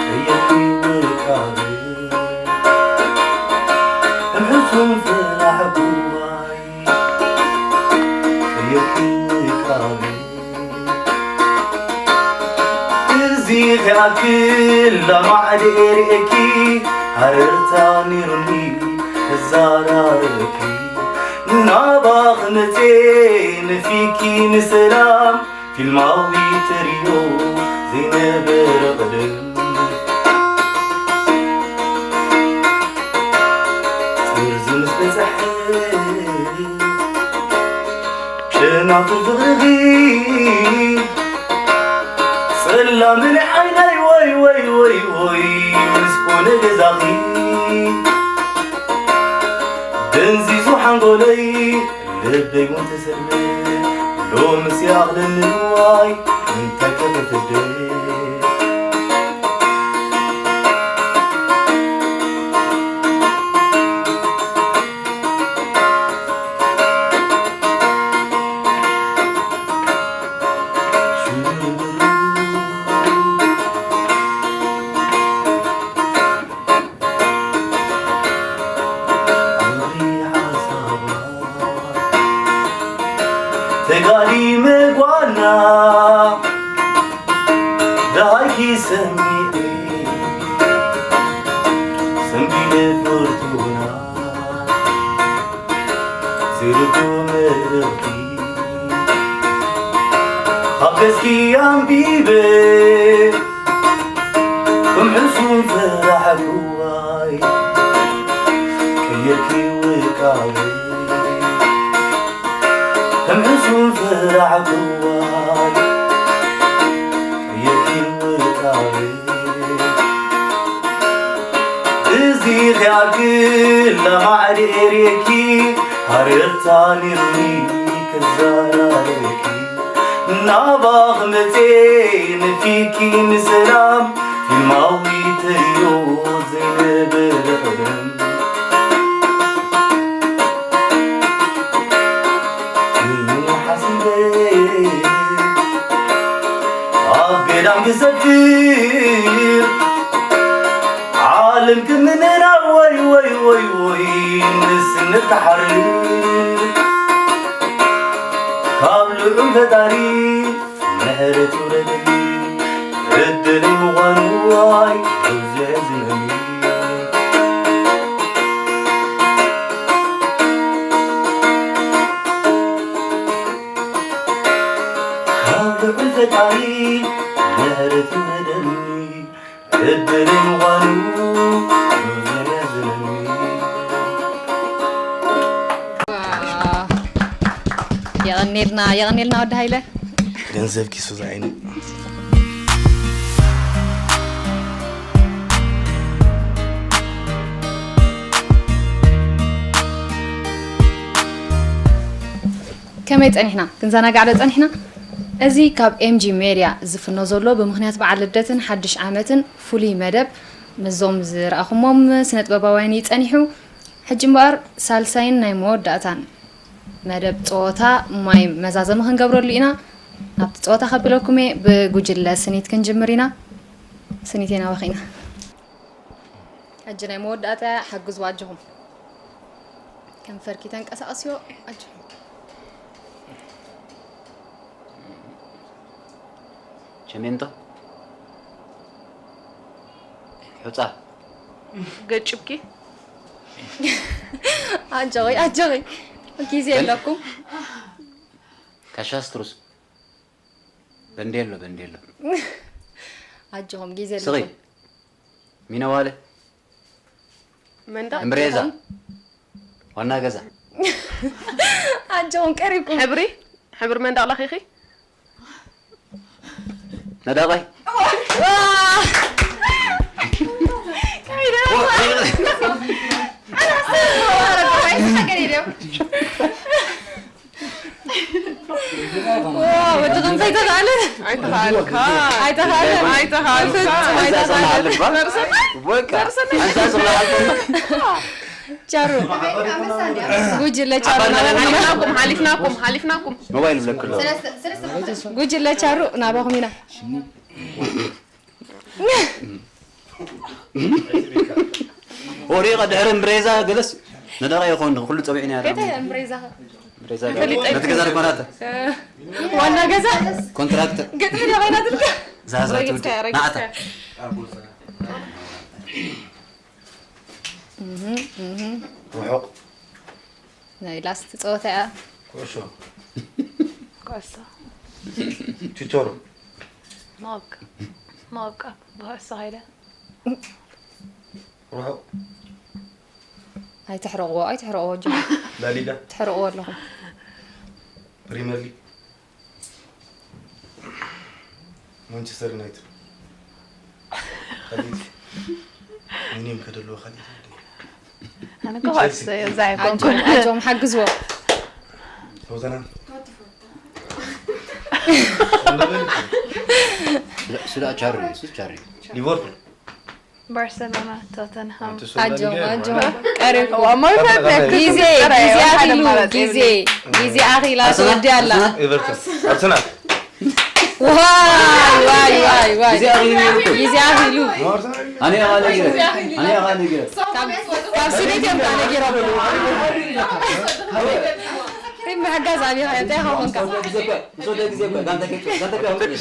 ቀየርኪ ውቃበ ከም ሕሱም ፈራሕክዋይ ቀየርኪ ውቃበ እዚ ከኣክል ላማዕደ ርእየኪ ሃረርታ ነይሩኒ እዛራረበኪ ናባኽ መጼ ነፊኪ ንሰላም ፊልማዊ ተሪዮ ዘይነበረ ቀደም ጥርዚ ምስ በጽሐ ጨናፍር ፍቕርኺ ጸላም ናይ ዓይነይ ወይ ወይ ወይ ወይ ምስ ኮነ ገዛኺ ደንዚዙ ሓንጎለይ ልበይ እውን ተሰልበ ሎምስ ይኣኽለኒ ዋይ እንታይ ከፈትደ ተጋዲመ ጓና ዳሃይኪ ሰሚዐ ሰንቢደ ፍርቱና ዘይርድኦ መልእኽቲ ካብ ገጽኪ ኣንቢበ ከም ሕሱም ፈራሕክዋይ ቀየርኪ ውቃበ ከም ሕሱም ፈራሕክዋይ ቀየርኪ ውቃበ እዚ ኺኣክል ለማዕድ ኤርየኪ ሃረርታ ኔርኒ ክዛራረበኪ ናባኽ መጼ ነፊኪ ንሰላም ፊልማዊ ተሪዮ ዘይነበረ ቀደም ሓሲበ ኣብ ገዳም ክሰፍር ዓለም ክምነና ወይ ወይ ወይ ወይ ንስነት ክሓርር ካብ ልዑል ፈጣሪ ምሕረት ይውረደኒ ዕድለይ ምዃኑ ዋይ ብዙሕ ዝነኒ ምሕረት ይውረደኒ፣ ዕድለይ ምዃኑ ብዙ የመዝነኒ። የቐኔልና፣ የቐኔልና ወዲ ሃይለ። ገንዘብ ኪሱ ዝዓይኒ። ከመይ ጸኒሕና? ክንዘናጋዕ ዶ ጸኒሕና? እዚ ካብ ኤምጂ ሜድያ ዝፍኖ ዘሎ ብምኽንያት በዓል ልደትን ሓድሽ ዓመትን ፍሉይ መደብ ምስዞም ዝረኣኹሞም ስነጥበባውያን እዩ ጸኒሑ። ሕጂ እምበኣር ሳልሳይን ናይ መወዳእታን መደብ ጸወታ ማይ መዛዘሚ ክንገብረሉ ኢና። ናብቲ ጸወታ ከብለኩም እየ። ብጉጅለ ስኒት ክንጅምር ኢና። ስኒት የናበኺ ኢና። ሕጂ ናይ መወዳእታ ሓግዝዋ ኣጆኹም። ከንፈርኪ ተንቀሳቐስዮ ኣጆኹም። ቸሜንቶ ሑፃ ገጭብኪ ኣጆኺ ኣጆኺ ጊዜ ኣለኩም። ካሻስትሩስ በንዴሎ በንዴሎ ኣጆኹም ጊዜ ስኺ ኣለኩም። ሚነዋለ መንደቕ እምብሬዛ ዋና ገዛ ኣጆኹም ቀሪብኩም። ሕብሪ ሕብሪ መንደቕ ለኺኺ ነዳቓይ ወዲ ክንፈይ ተኻለ ኣይተኻልካ ኣይተኻለ ኣይተኻልካ ፍጹም ኣይተኻለ። በቃ ኣንሳ ጽላል ቻሩ ጉጅለ ቻሩ ናባኹም ኢና። ሓሊፍናኩም ሓሊፍናኩም ሓሊፍናኩም ሞባይል ብለክሎ ጉጅለ ቻሩ ናባኹም ኢና። ወሪቐ ድሕሪ እምብሬዛ ገለስ ነዳቓ ይኾን ኩሉ ጸዊዕና ያዳ እንታይ እምብሬዛ እምብሬዛ ገለ ነቲ ገዛ ድኮናተ ዋና ገዛ ኮንትራክተር ግጥሚ ዶ ኮይና ትልካ ዛዛ ትውድ ናዕታ ርሑቕ ናይ ላስት ጸወታ እያ። ኩዕሾ ኳሳ ችቸሮ ማብቃ ማብቃ ብኩዕሶ ከይደ ርሑቕ ኣይትሕረቕዎ ኣይትሕረቕዎ ጆ ላሊጋ ትሕረቕዎ ኣለኹም። ፕሪምየር ሊግ ማንቸስተር ዩናይትድ ካልኢት ሚኒም ከደልዎ ካልኢት ኣነ እኮ ኩዕሶ እየ እዛ ኣይኮንኩ ኣጆም ኣጆም ሓግዝዎ። ቶተናም ስዳ ቻሪ ሱ ቻሪ ሊቨርፑል ባርሰሎና ቶተንሃም ኣጆም ኣጆም ቀሪብኩም ጊዜ ጊዜ ኣኺሉ ጊዜ ጊዜ ኣኺላ ተወዲ ኣላ። ኤቨርተን ኣርሰናል ዋይ ዋይ ዋይ ዋይ ጊዜ ኣኺሉ ነይሩ እኮ። ጊዜ ኣኺሉ ኣነ ያኻ ነጊረ ኣነ ያኻ ነጊረ ካብ ስኒት እዮም ዳ ነጊሮም። ሪም ምሕጋዝ ኣብኻ እንታይ ኾንካ? ምስ ወደ ጊዜ እኮ ጋንታ ከይትወ ጋንታ ከይትወ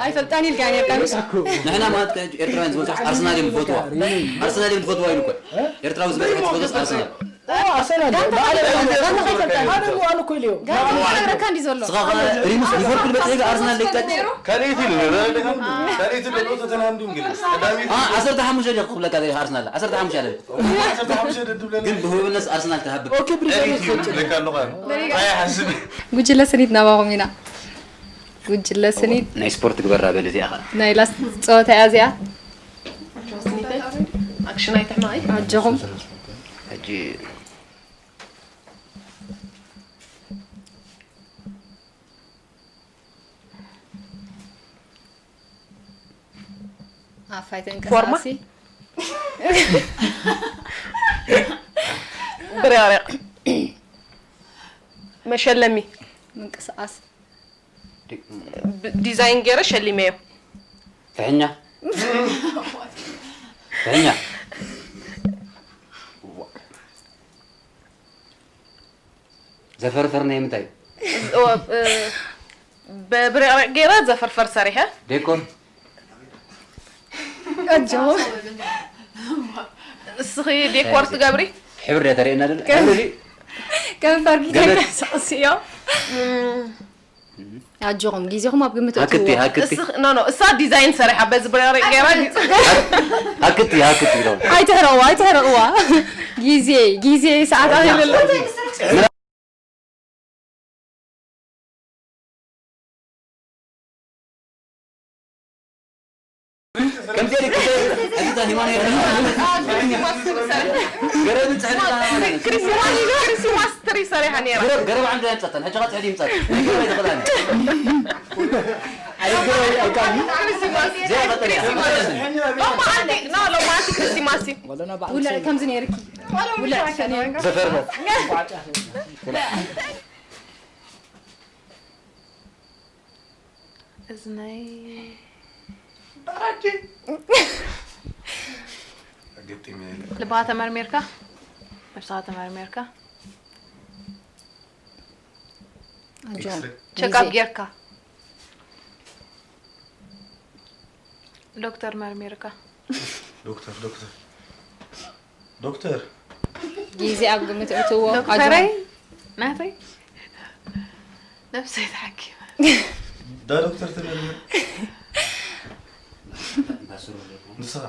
ኣይፈልጣን ኢልካ ነርካ ምሽ ንሕና ማለት ከ ኤርትራውያን ዝበዝሑ ኣርሰናል እዮም ዝፈትዋ ኣርሰናል እዮም ዝፈትዋ ኢሉ እኮ ኤርትራዊ ዝበዝሑ ዝፈትስ ኣርሰናል ኣርሰናል ኣነ እኮ ኢለዮ ኣነ እኮ ኢለዮ ጋንታ ይረካ እንዲ ዘሎ ስኻ ኸ ሪሙስ ሊቨርፑል በፂሑ ኣርሰናል ለይቀጥ ካልኢት ኢሉ ካልኢት ኢሉ ቶተንሃም ድዩ እንግሊዝ ቀዳሚት ዓሰርተ ሓሙሽተ ዲኻ ክብለካ ዘሪኻ ኣርሰናል ዓሰርተ ሓሙሽተ ኣለኒ ዓሰርተ ሓሙሽተ ደድብለኒ ግን ብህቡብነት ኣርሰናል ትሃብብ ካልኢት ኢሉ ክብለካ ኣለኹ ኣነ ኣይሓስብ ጉጅለ ስኒት ናባኹም ኢና። ጉጅለ ስኒት ናይ ስፖርት ግበራ በል እዚኣ ኸ ናይ ላስት ጸወታ እያ እዚኣ። ኣክሽን ኣይትሕመቒ ኣጆኹም ሕጂ ኣፋይ ፎርማ? ተንቀሳቀሲ ብርያርያ መሸለሚ ምንቅስቃስ ብ- ዲዛይን ገይረ ሸሊመዮ ፍሕኛ ፍሕኛ ዘፈርፈር ናይ ምንታይ እ- እ- በብርያርያ ገይረ ዘፈርፈር ሰሪሐ ዴኮር ኣጆኹም እስኺ ዴኮር ትገብሪ ሕብሪ ዲያ ተርእየና ደለ ሕብሪ ድዩ? ከንፈርኪ ገመድ። ተንቀሳቀስዮ። ኣጆኹም፣ ግዜኹም ኣብ ግምት ሃክቲ፣ እትዎ። ሃክቲ። እስኽ-፣ ኖ፣ ኖ፣ እሳ ዲዛይን ሰሪሓ በዚ ብሬ ገይራ ዲዛይን። ሃክቲ፣ ሃክቲ ኢሎም። ኣይትሕረቕዋ፣ ኣይትሕረቕዋ። ግዜ፣ ግዜ፣ ሰዓት ኣኺሉ ኣሎ። ከምዚ ኢልክ ሕጂ እዛ ሂማኖ የለን። ገረብ ጽሕዲ ዛ ሂማኖ የለን። ክሪስማስ ትሪ ሰሪሓ ነይራ። ገረብ፣ ገረብ ዓንዱ ኣምጻተን፣ ሕጂ ኸ ጽሕዲ ይምጻት። ናይ ገረብ ኣይትኽእላን። ክሪስማስ። ዘይቐጥል እያ። ክሪስማስ። ሎማዓንቲ፣ ኖ፣ ሎማዓንቲ ክሪስማስ እዩ። ውልዕ ከምዚ ነይርኪ። ውልዕ ትሸኒ። ዘፈርበት። እዝነይ ልብኻ ተመርሚርካ፣ ነብስኻ ተመርሚርካ፣ ቸክኣፕ ጌርካ፣ ዶክተር መርሚርካ። ዶክተር ዶክተር ዶክተር ግዜ ኣብ ግምት እትዎ ዶክተረይ ናተይ ነብሰይ ተሓኪመ። ዳ ዶክተር ተመርምር። ንስኻ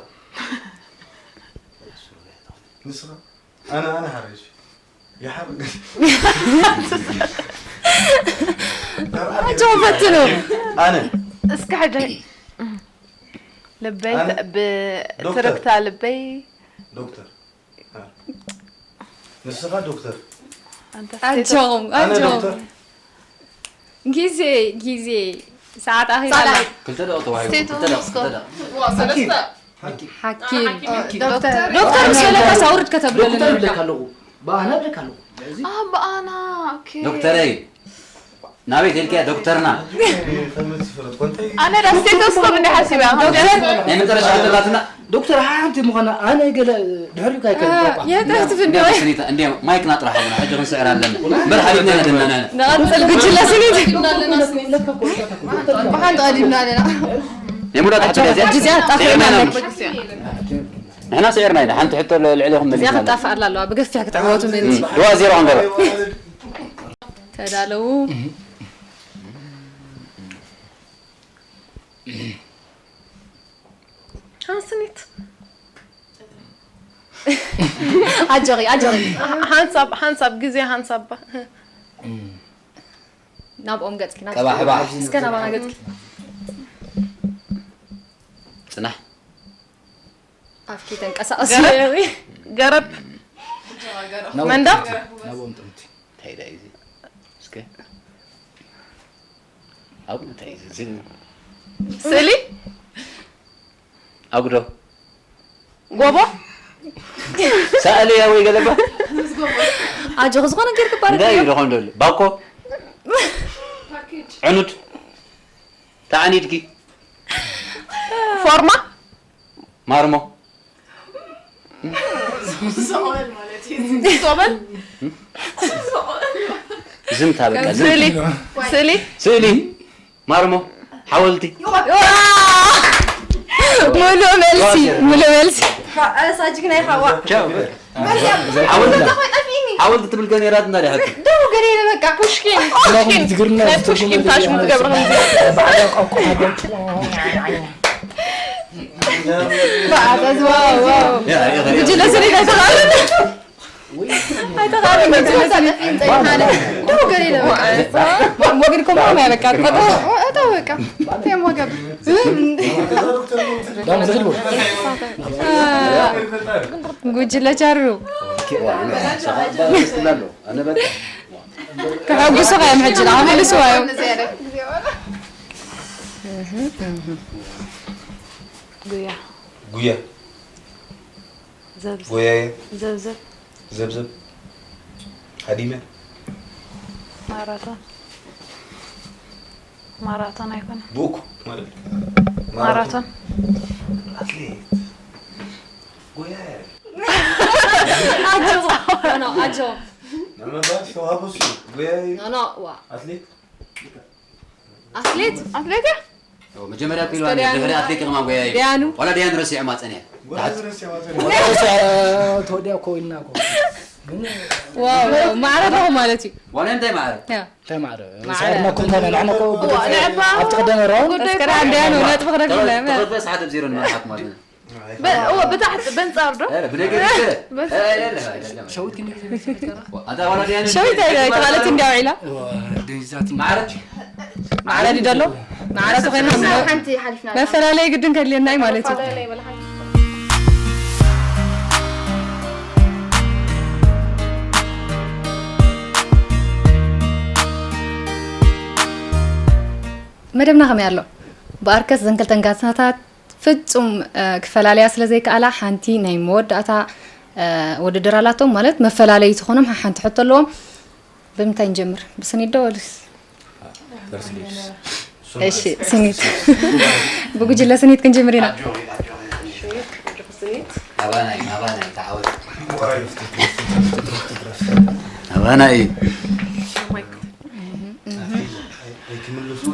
ንስኻ ኣነ ኣነ ሓረሽ ይሓር ኣጆ ፈትኑ። ኣነ እስከ ሕጂ ልበይ ብትርክታ ልበይ ዶክተር ንስኻ ዶክተር ኣጆኹም ኣነ ኣጆኹም ዶክተር ግዜ ግዜ ሰዓት ኣኺላ ኣላ። ክልተ ደቂቕ ተዋሂቡ። ክልተ ደቂቕ፣ ክልተ ደቂቕ። ሰለስተ ሓኪም ዶክተር ዶክተር ምስ በለካስ ኣውርድ ከተብለሉ ዶክተር ነርካ። ይብለካ ኣለኹ። ብኣና ይብለካ ኣለኹ። እዚ ኣህ ብኣና ኦኬ። ዶክተረይ ናበይ ከይድክያ ዶክተርና? ኣነ ዳ ስቴቶስኮፕ እንዲ ሓሲበ እያ። ዶክተር ናይ መጨረሻ ዘለትና ዶክተር ሓንቲ ምዃና ኣነ ገለ ድሕሪኡ ካይከ ቋቋ። የህተፍትፍ እንዲ ወይ? ስኒታ እንዲ ማይክና ጥራሕ ኣቡና ሕጂ ክንስዕር ኣለና። እምበር ሓቢብና ኢና ደናና። ንቐጽል ጉጅለ ስኒት። ብሓንቲ ቀዲምና ኣለና። የሙዳ ታሕቲ ዚያ ጊዜያ ጣፍ ጣፍና ኣለና። ንሕና ስዒርና ኢና። ሓንቲ ሕቶ ልዕሌኹም እዚኣ መሊስና ኣለና። ክትጣፍእ ኣላ ኣለዋ። ብገፊሕ ክትዕወቱ ምእንቲ። ዋ ዜሮ ክንገብር። ተዳለዉ። ሓንስኒት ኣጆኺ ኣጆኺ። ሓንሳብ ሓንሳብ ግዜ ሓንሳብ። ናብኦም ገጽኪ ናብ ቀባሕባሕ። እስከ ናባና ገጽኪ። ጽናሕ። ኣፍኪ ተንቀሳቐሲ ገረብ። ገረብ መንደቕ ናብኦም ጥምቲ። እንታይ ዳ እዚ እስከ ኣብ እንታይ እዚ ዝን ስእሊ ኣጉዶ ጎቦ ሳእሊ ያ ወይ ገለባ ኣጆኺ ዝኾነ ጌርክ ባርክ እንታይ እዩ ደኾን ደሉ ባኮ ዕኑድ ተዓኒድኪ ፎርማ ማርሞ ሶበል ዝምታ በቃ ዝምታ። ስእሊ ስእሊ ስእሊ ማርሞ ሓወልቲ ሙሉእ መልሲ ሙሉእ መልሲ ሳጅግና ይሓዋ ቻው ሓወልቲ ሓወልቲ ትብል ገ ነይራትና ዲያ ሓቂ ደው ገለ ኢለ በቃ ፑሽኪን ፑሽኪን ናይ ፑሽኪን ታሽሙ ትገብር ከምዚ ጉጅለ ስሪት ኣይተኻልን ኣይተኻልን ጉጅለ ስሪት እንታይ ማለት ደው ገለ ኢለ በቃ ሞግድ ኮማ ማያ በቃ ቆጦ እታ በቃ ተሞገብ ጉጅለ ቻሩ ኣነ በቃ ከሐጉሱኻ እዮም ሕጂ ንዓ መልስዋ እዮም ጉያ ጉያ ዘብዘብ ጎያየ ዘብዘብ ዘብዘብ ሃዲመ ማራቶን ማራቶን ኣይኮነ ብኡኩ ማለት ማራቶን ኣትሌት ጎያየ ኣጆ ንምባል ዝተዋህበሱ ጎያየ ኖ ኖ ዋ ኣትሌት ኣትሌት ኣትሌት መጀመርያ እኮ ኢልዋ ድሕሪ ኣትሌት ከማን ጎያየ ደያኑ ዋላ ደያኑ ረሲዖማ ጸኒሐ ተወዲያ እኮ ኢልና እኮ ዋው፣ ዋው፣ ማዕረ ኣለኹ ማለት እዩ። ዋላ እንታይ ማዕረ? ያ፣ እንታይ ማዕረ ማዕረ። ሰዓድናኩም እንተና ንዓና እኮ እዋ፣ ንዕባ ኣብቲ ቅደም ሮ ጉዳይ እስከ ደኣ እንድያ ነው፣ ነጥቢ ክነግርና። ተኸፈ ሰዓት ኣብዚሮ ንመርሓት ማለት ነው። በ-፣ እዎ፣ ብታሕቲ በንጻር ዶ? ኧረ ብነገር ይዘ በስ- እ፣ የለ፣ የለ፣ የለ። ሸዊት ክንዲ ኣታ ዋላ ዲያ ነሽ? ሸዊት ኣይደ ተቃለቲ እንዲያው ኢላ። ደይዛት ማዕረ ማዕረ ድደሎ ማዕረ ተኾይና ሓንቲ ሓሊፍና መፈላለይ ግድን ከድልየና እዩ ማለት እዩ። መደብና ከመይ ኣሎ? ብኣርከስ ዘን ክልተን ጋንታታት ፍጹም እ፣ ክፈላልያ ስለ ዘይከኣላ ሓንቲ ናይ መወዳእታ እ፣ ውድድር ኣላቶም፣ ማለት መፈላለዪ ዝኾኖም ሓንቲ ሕቶ ኣለዎም። ብምንታይ ንጀምር? ብስኒት ዶ ወልስ? እሺ፣ ስኒት። ብጉጅለ ስኒት ክንጅምር ኢና። ኣባናይ ኣባናይ ተዓወት። ኣባናይ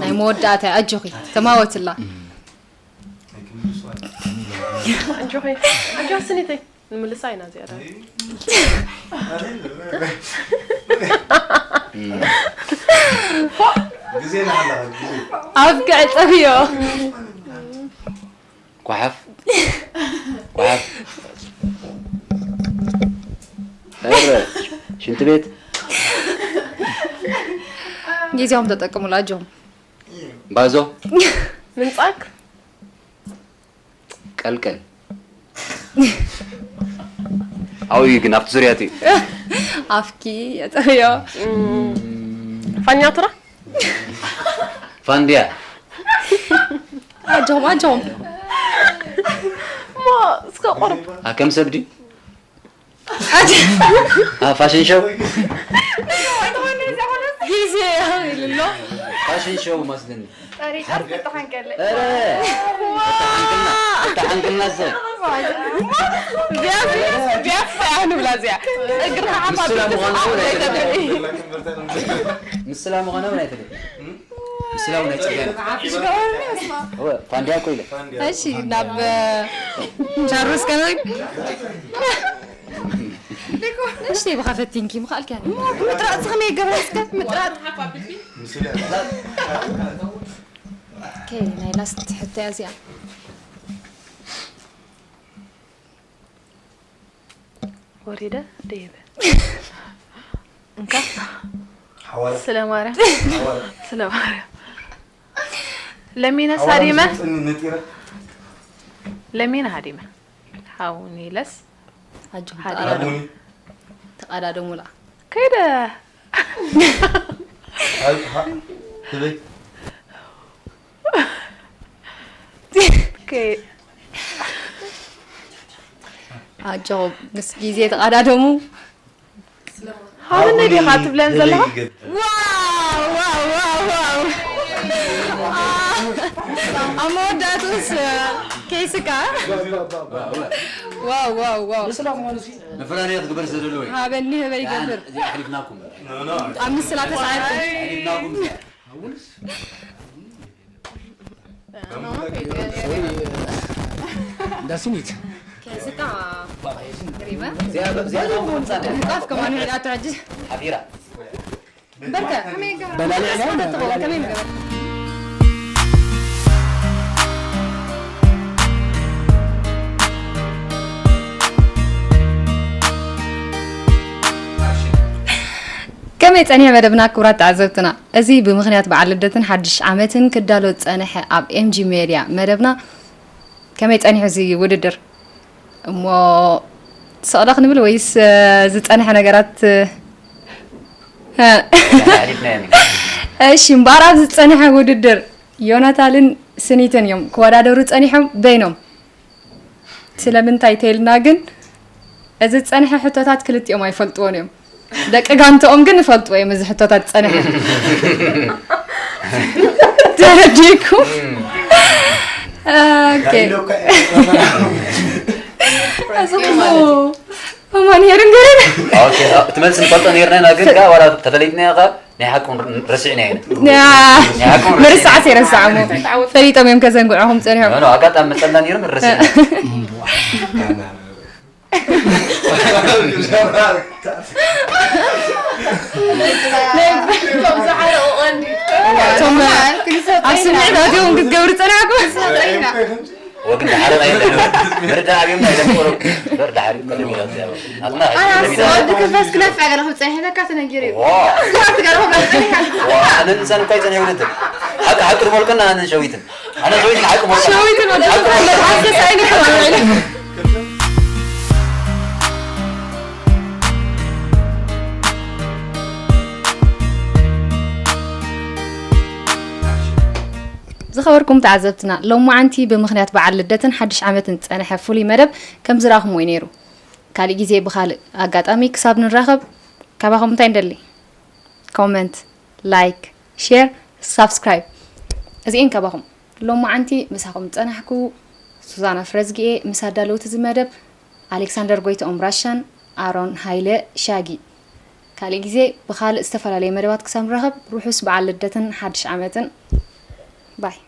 ናይ መወዳእታ ኣጆኺ ተማወትላ። ኣጆኺ ኣጆ ስኒተይ ንምልሳ ኢና እዚኣ ዳ ግዜ ናሃላ ግዜ ኣብ ክዕጸብዮ ጓሓፍ ጓሓፍ ኧረ ሽንቲ ቤት ግዜኦም ተጠቀሙላ ኣጆም። ባዞ ምንጻግ ቀልቀል ኣውዩ ግን ኣብቲ ዙርያ እቲ ኣፍኪ የጸብዮ። ፋኛቱራ ፋንድያ ኣጆም ኣጆም። እሞ እስከ ቁርብ ኣከም ሰብዲ ፋሽን ሾው ግዜ ኢሉሎ። ፋሽን ሾው መስልኒ ጠሪቃ ትጥሓንቀለ ኧረ ተሓንቅልና ሰብ ቢያፍ ቢያፍ ንብላ እዚኣ እግርኻ ሓፋ ምስላ ምዃኑ እውን ቤተብልዒ ምስላ ምዃኑ እውን ኣይትብል ምስላ እውን ኣይፅገም ፋንድያ እኮ ኢለ እሺ ናብ ቻርልስ ከመይ እሺ ብኻ ፈቲንኪ ምኻልኪ ምጥራጥ ከመይ ይገብር እስከ ምጥራጥ ኦኬ ናይ ላስት ሕቶ እያ እዚኣ ወሪደ ደይበ እንካ ሓዋላ ስለ ማርያም ሓዋላ ስለ ማርያም ለሚነ ሓዋላ ሳዲመ ምስ መፅኒ ነጢረ ለሚነ ሃዲመ ሓውኒ ለስ ኣጆም ሓደ ተቐዳደሙ ኣቡኒ ተቐዳደሙላ ከይደ ኣብ- ሃ- ህበይ ከይ ኣጆም ምስ ግዜ ተቐዳደሙ ሃብኒ ዲኻ ትብለን ዘለኻ ይገብር። ዋው ዋው ዋው ዋው ኣብ መወዳእቱስ ከይስካ ዋው ዋው ዋው መፈላለያ ክትግበር ዘደለዎ እዩ ሃበኒ ህበ ይገብር እዚኣ ኣሕሊፍናኩም ኣብ ምስላ ተሳዒርኩም ኣሕሊፍናኩም እዚኣ እንዳ ስኒት ከይስካ ሪመ እዚኣ እዚኣ ናብኡ ምምፃእ እያ ጣፍ ከማን ሄዳ ትሕጂ ሓፊራ በርከ በላሊዕ ነው ተኸው ከመይ ምገበር ከመይ ጸኒሐ መደብና ክቡራት ተዓዘብትና? እዚ ብምኽንያት በዓል ልደትን ሓድሽ ዓመትን ክዳሎ ዝጸንሐ ኣብ ኤምጂ ሜድያ መደብና ከመይ ጸኒሑ እዚ ውድድር? እሞ ስቕዳ ክንብል ወይስ ዝጸንሐ ነገራት? ሓሊፍናዮ እሺ እምበኣር ኣብዚ ዝጸንሐ ውድድር ዮናታልን ስኒትን እዮም ክወዳደሩ ጸኒሖም በይኖም። ስለምንታይ ተይልና ግን እዚ ዝጸንሐ ሕቶታት ክልቲኦም ኣይፈልጥዎን እዮም። ደቂ ጋንተኦም ግን ይፈልጥዎ እዮም እዚ ሕቶታት ዝጸንሐ። ተረዲእኩም? ኦኬ። እዚ ኩሉ ማን ሄርን ገረን ኦኬ እቲ መልሲ ንፈልጦ ነርና ኢና ግን ከኣ ዋላ ተፈለጥና ኢኻ ናይ ሓቁን ረሲዕና ኢና ናይ ሓቁን ምርሳዕስ የረሳዕሞ ፈሊጦም እዮም ከዘንግዑኹም ጸኒሖም ኖ ኣጋጣሚ መጸና ነይሩ ረሲዕና እቶም ኣብ ስምዒት ኣትዮም ክትገብሩ ጸናሕኩም። ወግን ዳሓረ ናይ ምርዳ ኣብዮም ናይ ደቆሮ በር ዳሓሪ ቀደም ይላል ያው ኣትና ወዲ ክፈስ ክነፍዕ ገለ ክብፀ ይሕለካ ተነጊሩ እዩ ዋ ትገርሆ መፅኒካ ዋ ኣነ ንሳን እኳ ይጸን ይውልት ሓቂ ሓቂ ድሞልከና ኣነ ሸዊትን ኣነ ሸዊትን ሓቂ ሞልከና ሸዊትን ወዲ ሓሰስ ኣይንከባበለ ዝኸበርኩም ተዓዘብትና፣ ሎማዓንቲ ብምኽንያት በዓል ልደትን ሓድሽ ዓመትን ዝጸንሐ ፍሉይ መደብ ከም ዝረኣኹምዎ እዩ ነይሩ። ካሊእ ግዜ ብኻልእ ኣጋጣሚ ክሳብ ንራኸብ ካባኹም እንታይ ንደሊ? ኮመንት፣ ላይክ፣ ሼር፣ ሳብስክራይብ እዚኤን ካባኹም። ሎማዓንቲ ምሳኹም ዝጸናሕኩ ሱዛና ፍረዝጊኤ፣ ምስ ኣዳለውቲ እዚ መደብ ኣሌክሳንደር ጎይትኦም ራሻን ኣሮን ሃይለ ሻጊ። ካልእ ግዜ ብኻልእ ዝተፈላለየ መደባት ክሳብ ንራኸብ ርሑስ በዓል ልደትን ሓድሽ ዓመትን። ባይ።